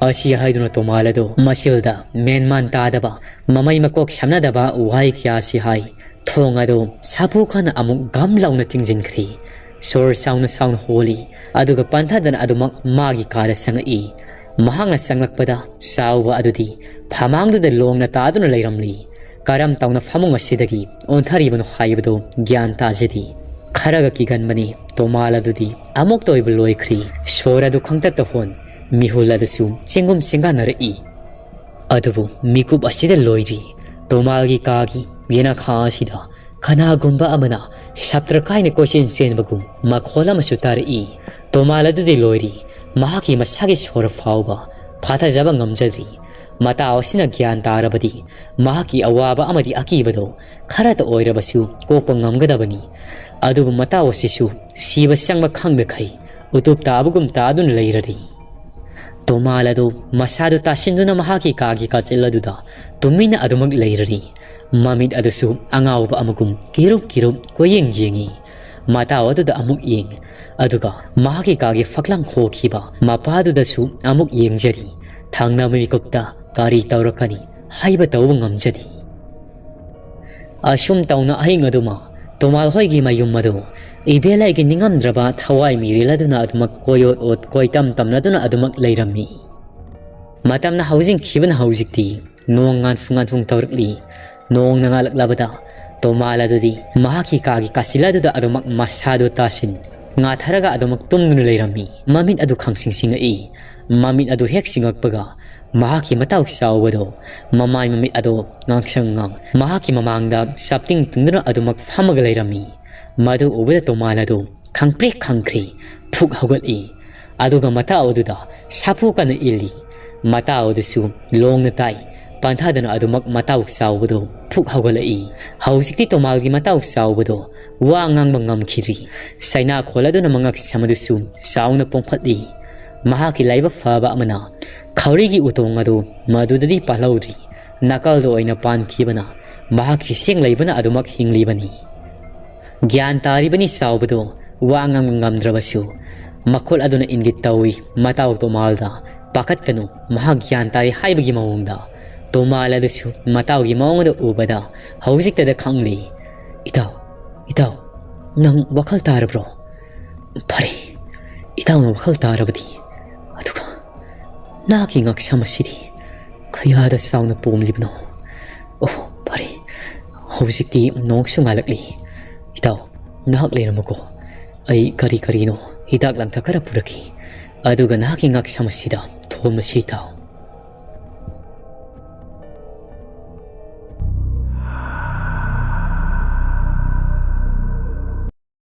ꯑꯁꯤ ꯍꯥꯏꯗꯨꯅ ꯇꯣꯃꯥꯜ ꯑꯗꯨ ꯃꯆꯤꯜꯗ ꯃꯦꯟꯃꯥꯟ ꯇꯥꯗꯕ, ꯃꯃꯩ ꯃꯀꯣꯛ ꯁꯝꯅꯗꯕ ꯋꯥꯍꯩ ꯀꯌꯥꯁꯤ ꯍꯥꯏ꯫ ꯊꯣꯡ ꯑꯗꯨ ꯁꯥꯐꯨ ꯀꯟꯅ ꯑꯃꯨꯛ ꯒꯝ ꯂꯥꯎꯅ ꯊꯤꯡꯖꯤꯟꯈ꯭ꯔꯤ꯫ ꯁꯣꯔ ꯆꯥꯎꯅ ꯆꯥꯎꯅ ꯍꯣꯜꯂꯤ, ꯑꯗꯨꯒ ꯄꯟꯊꯗꯅ ꯑꯗꯨꯃꯛ ꯃꯥꯒꯤ ꯀꯥꯗ ꯆꯪꯉꯛꯏ꯫ ꯃꯍꯥꯛꯅ ꯆꯪꯂꯛꯄꯗ ꯆꯥꯎꯕ ꯑꯗꯨꯗꯤ ꯐꯃꯥꯡꯗꯨꯗ ꯂꯣꯡꯅ ꯇꯥꯗꯨꯅ ꯂꯩꯔꯝꯂꯤ꯫ ꯀꯔꯝ ꯇꯧꯅ ꯐꯃꯨꯡ ꯑꯁꯤꯗꯒꯤ ꯑꯣꯟꯊꯔꯤꯕꯅꯣ ꯍꯥꯏꯕꯗꯨ ꯒ꯭ꯌꯥꯟ ꯇꯥꯖꯗꯦ꯫ ꯈꯔꯒ ꯀꯤꯒꯟꯕꯅꯤ ꯇꯣꯃꯥꯜ ꯑꯗꯨꯗꯤ ꯑꯃꯨꯛꯇ ꯑꯣꯏꯕ ꯂꯣꯏꯈ꯭ꯔꯤ꯫ ꯁꯣꯔ ꯑꯗꯨ ꯈꯪꯇꯠꯇ ꯍꯣꯟ, ꯃꯤꯍꯨꯜ ꯑꯗꯨꯁꯨ ꯆꯦꯡꯒꯨꯝ ꯆꯦꯡꯒꯥꯟꯅꯔꯛꯏ꯫ ꯑꯗꯨꯕꯨ ꯃꯤꯀꯨꯞ ꯑꯁꯤꯗ ꯂꯣꯏꯔꯤ꯫ ꯇꯣꯃꯥꯜꯒꯤ ꯀꯥꯒꯤ ꯌꯦꯅꯈꯥ ꯑꯁꯤꯗ ꯀꯅꯥꯒꯨꯝꯕ ꯑꯃꯅ ꯁꯥꯇ꯭ꯔ ꯀꯥꯏꯅ ꯀꯣꯏꯆꯦꯟ ꯆꯦꯟꯕꯒꯨꯝ ꯃꯈꯣꯜ ꯑꯃꯁꯨ ꯇꯥꯔꯛꯏ꯫ ꯇꯣꯃꯥꯜ ꯑꯗꯨꯗꯤ ꯂꯣꯏꯔꯤ꯫ ꯃꯍꯥꯛꯀꯤ ꯃꯁꯥꯒꯤ ꯁꯣꯔ ꯐꯥꯎꯕ ꯐꯥꯊꯖꯕ ꯉꯝꯖꯗ꯭ꯔꯤ꯫ ꯃꯇꯥꯎ ꯑꯁꯤꯅ ꯒ꯭ꯌꯥꯟ ꯇꯥꯔꯕꯗꯤ ꯃꯍꯥꯛꯀꯤ ꯑꯋꯥꯕ ꯑꯃꯗꯤ ꯑꯀꯤꯕꯗꯣ ꯈꯔꯇ ꯑꯣꯏꯔꯕꯁꯨ ꯀꯣꯛꯄ ꯉꯝꯒꯗꯕꯅꯤ꯫ ꯑꯗꯨꯕꯨ ꯃꯇꯥꯎ ꯑꯁꯤꯁꯨ ꯁꯤꯕ ꯆꯪꯕ ꯈꯪꯗꯈꯩ ꯎꯇꯨꯞ ꯇꯥꯕꯒꯨꯝ ꯇꯥꯗꯨꯅ ꯂꯩꯔꯔꯤ꯫ ꯇꯣꯃꯥꯜ ꯑꯗꯨ ꯃꯁꯥꯗꯨ ꯇꯥꯁꯤꯟꯗꯨꯅ ꯃꯍꯥꯛꯀꯤ ꯀꯥꯒꯤ ꯀꯥꯆꯤꯜ ꯑꯗꯨꯗ ꯇꯨꯃꯤꯟꯅ ꯑꯗꯨꯃꯛ ꯂꯩꯔꯔꯤ꯫ ꯃꯃꯤꯠ ꯑꯗꯨꯁꯨ ꯑꯉꯥꯎꯕ ꯑꯃꯒꯨꯝ ꯀꯤꯔꯨꯝ ꯀꯤꯔꯨꯝ ꯀꯣꯏꯌꯦꯡ ꯌꯦꯡꯏ꯫ ꯃꯇꯥꯎ ꯑꯗꯨꯗ ꯑꯃꯨꯛ ꯌꯦꯡ, ꯑꯗꯨꯒ ꯃꯍꯥꯛꯀꯤ ꯀꯥꯒꯤ ꯐꯛꯂꯥꯡ ꯍꯣꯈꯤꯕ ꯃꯄꯥꯗꯨꯗꯁꯨ ꯑꯃꯨꯛ ꯌꯦꯡꯖꯔꯤ꯫ ꯊꯪꯅꯕ ꯃꯤꯀꯨꯞꯇ ꯀꯔꯤ ꯇꯧꯔꯛꯀꯅꯤ ꯍꯥꯏꯕ ꯇꯧꯕ ꯉꯝꯖꯗꯦ꯫ ꯑꯁꯨꯝ ꯇꯧꯅ ꯑꯍꯤꯡ ꯑꯗꯨꯃ ꯇꯣꯃꯥꯜ ꯍꯣꯏꯒꯤ ꯃꯌꯨꯝ ꯑꯗꯨ ꯏꯕꯦꯂꯥꯏꯒꯤ ꯅꯤꯡꯉꯝꯗ꯭ꯔꯕ ꯊꯋꯥꯏ ꯃꯤꯔꯦꯜ ꯑꯗꯨꯅ ꯑꯗꯨꯃꯛ ꯀꯣꯏꯑꯣꯠ ꯑꯣꯠ ꯀꯣꯏꯇꯝ ꯇꯝꯅꯗꯨꯅ ꯑꯗꯨꯃꯛ ꯂꯩꯔꯝꯃꯤ꯫ ꯃꯇꯝꯅ ꯍꯧꯖꯤꯟꯈꯤꯕꯅ ꯍꯧꯖꯤꯛꯇꯤ ꯅꯣꯡ ꯉꯥꯟꯐꯨ ꯉꯥꯟꯐꯨꯡ ꯇꯧꯔꯛꯂꯤ꯫ ꯅꯣꯡꯅ ꯉꯥꯜꯂꯛꯂꯕꯗ ꯇꯣꯃꯥꯜ ꯑꯗꯨꯗꯤ ꯃꯍꯥꯛꯀꯤ ꯀꯥꯒꯤ ꯀꯥꯆꯤꯜ ꯑꯗꯨꯗ ꯑꯗꯨꯃꯛ ꯃꯁꯥꯗꯨ ꯇꯥꯁꯤꯟ ꯉꯥꯊꯔꯒ ꯑꯗꯨꯃꯛ ꯇꯨꯝꯗꯨꯅ ꯂꯩꯔꯝꯃꯤ꯫ ꯃꯃꯤꯠ ꯑꯗꯨ ꯈꯪꯁꯤꯡ ꯁꯤꯡꯉꯛꯏ꯫ ꯃꯃꯤꯠ ꯑꯗꯨ ꯍꯦꯛ ꯁꯤꯡꯉꯛꯄꯒ ꯃꯍꯥꯛꯀꯤ ꯃꯇꯥꯎ ꯆꯥꯎꯕꯗꯣ ꯃꯃꯥꯏ ꯃꯃꯤꯠ ꯑꯗꯣ ꯉꯥꯡꯁꯪ ꯉꯥꯡ ꯃꯍꯥꯛꯀꯤ ꯃꯃꯥꯡꯗ ꯆꯞꯇꯤꯡ ꯇꯨꯡꯗꯨꯅ ꯑꯗꯨꯃꯛ ꯐꯝꯃꯒ ꯂꯩꯔꯝꯃꯤ꯫ ꯃꯗꯨ ꯎꯕꯗ ꯇꯣꯃꯥꯜ ꯑꯗꯨ ꯈꯪꯄ꯭ꯔꯦꯛ ꯈꯪꯈ꯭ꯔꯦ꯫ ꯐꯨꯛ ꯍꯧꯒꯠꯂꯤ꯫ ꯑꯗꯨꯒ ꯃꯇꯥꯎ ꯑꯗꯨꯗ ꯁꯥꯐꯨ ꯀꯟꯅ ꯏꯜꯂꯤ꯫ ꯃꯇꯥꯎ ꯑꯗꯨꯁꯨ ꯂꯣꯡꯅ ꯇꯥꯏ꯫ ꯄꯟꯊꯥꯗꯅ ꯑꯗꯨꯃꯛ ꯃꯇꯥꯎ ꯆꯥꯎꯕꯗꯨ ꯐꯨꯛ ꯍꯧꯒꯠꯂꯛꯏ꯫ ꯍꯧꯖꯤꯛꯇꯤ ꯇꯣꯃꯥꯜꯒꯤ ꯃꯇꯥꯎ ꯆꯥꯎꯕꯗꯨ ꯋꯥ ꯉꯥꯡꯕ ꯉꯝꯈꯤꯗ꯭ꯔꯤ꯫ ꯆꯩꯅꯥ ꯈꯣꯜ ꯑꯗꯨꯅ ꯃꯉꯛ ꯁꯝ ꯑꯗꯨꯁꯨ ꯆꯥꯎꯅ ꯄꯣꯝꯈꯠꯂꯤ꯫ ꯃꯍꯥꯛꯀꯤ ꯂꯥꯏꯕꯛ ꯐꯕ ꯑꯃꯅ ꯈꯧꯔꯤꯒꯤ ꯎꯇꯣꯡ ꯑꯗꯨ ꯃꯗꯨꯗꯗꯤ ꯄꯥꯜꯍꯧꯗ꯭ꯔꯤ꯫ ꯅꯥꯀꯜꯗ ꯑꯣꯏꯅ ꯄꯥꯟꯈꯤꯕꯅ ꯃꯍꯥꯛꯀꯤ ꯁꯦꯡ ꯂꯩꯕꯅ ꯑꯗꯨꯃꯛ ꯍꯤꯡꯂꯤꯕꯅꯤ꯫ ꯒ꯭ꯌꯥꯟ ꯇꯥꯔꯤꯕꯅꯤ ꯆꯥꯎꯕꯗꯨ ꯋꯥ ꯉꯥꯡꯕ ꯉꯝꯗ꯭ꯔꯕꯁꯨ, ꯃꯈꯨꯠ ꯑꯗꯨꯅ ꯏꯪꯒꯤꯠ ꯇꯧꯏ ꯃꯇꯥꯎ ꯇꯣꯃꯥꯜꯗ, "ꯄꯥꯈꯠꯀꯅꯨ, ꯃꯍꯥꯛ ꯒ꯭ꯌꯥꯟ ꯇꯥꯔꯦ" ꯍꯥꯏꯕꯒꯤ ꯃꯑꯣꯡꯗ꯫ ꯇꯣꯃꯥꯜ ꯑꯗꯨꯁꯨ ꯃꯇꯥꯎꯒꯤ ꯃꯑꯣꯡ ꯑꯗꯨ ꯎꯕꯗ ꯍꯧꯖꯤꯛꯇꯗ ꯈꯪꯂꯤ꯫ "ꯏꯇꯥꯎ, ꯏꯇꯥꯎ, ꯅꯪ ꯋꯥꯈꯜ ꯇꯥꯔꯕ꯭ꯔꯣ? ꯐꯔꯦ, ꯏꯇꯥꯎꯅ ꯋꯥꯈꯜ ꯇꯥꯔꯕꯗꯤ꯫ ꯑꯗꯨꯒ ꯅꯍꯥꯛꯀꯤ ꯉꯛꯁꯝ ꯑꯁꯤꯗꯤ ꯀꯌꯥꯗ ꯆꯥꯎꯅ ꯄꯣꯝꯂꯤꯕꯅꯣ? ꯑꯣ, ꯐꯔꯦ, ꯍꯧꯖꯤꯛꯇꯤ ꯅꯣꯡꯁꯨ ꯉꯥꯜꯂꯛꯂꯤ꯫ ꯏꯇꯥꯎ, ꯅꯍꯥꯛ ꯂꯩꯔꯝꯃꯨꯀꯣ꯫ ꯑꯩ ꯀꯔꯤ ꯀꯔꯤꯅꯣ ꯍꯤꯗꯥꯛ ꯂꯥꯡꯊꯛ ꯈꯔ ꯄꯨꯔꯛꯈꯤ꯫ ꯑꯗꯨꯒ ꯅꯍꯥꯛꯀꯤ ꯉꯛꯁꯝ ꯑꯁꯤꯗ ꯊꯣꯝꯕꯁꯤ ꯏꯇꯥꯎ"꯫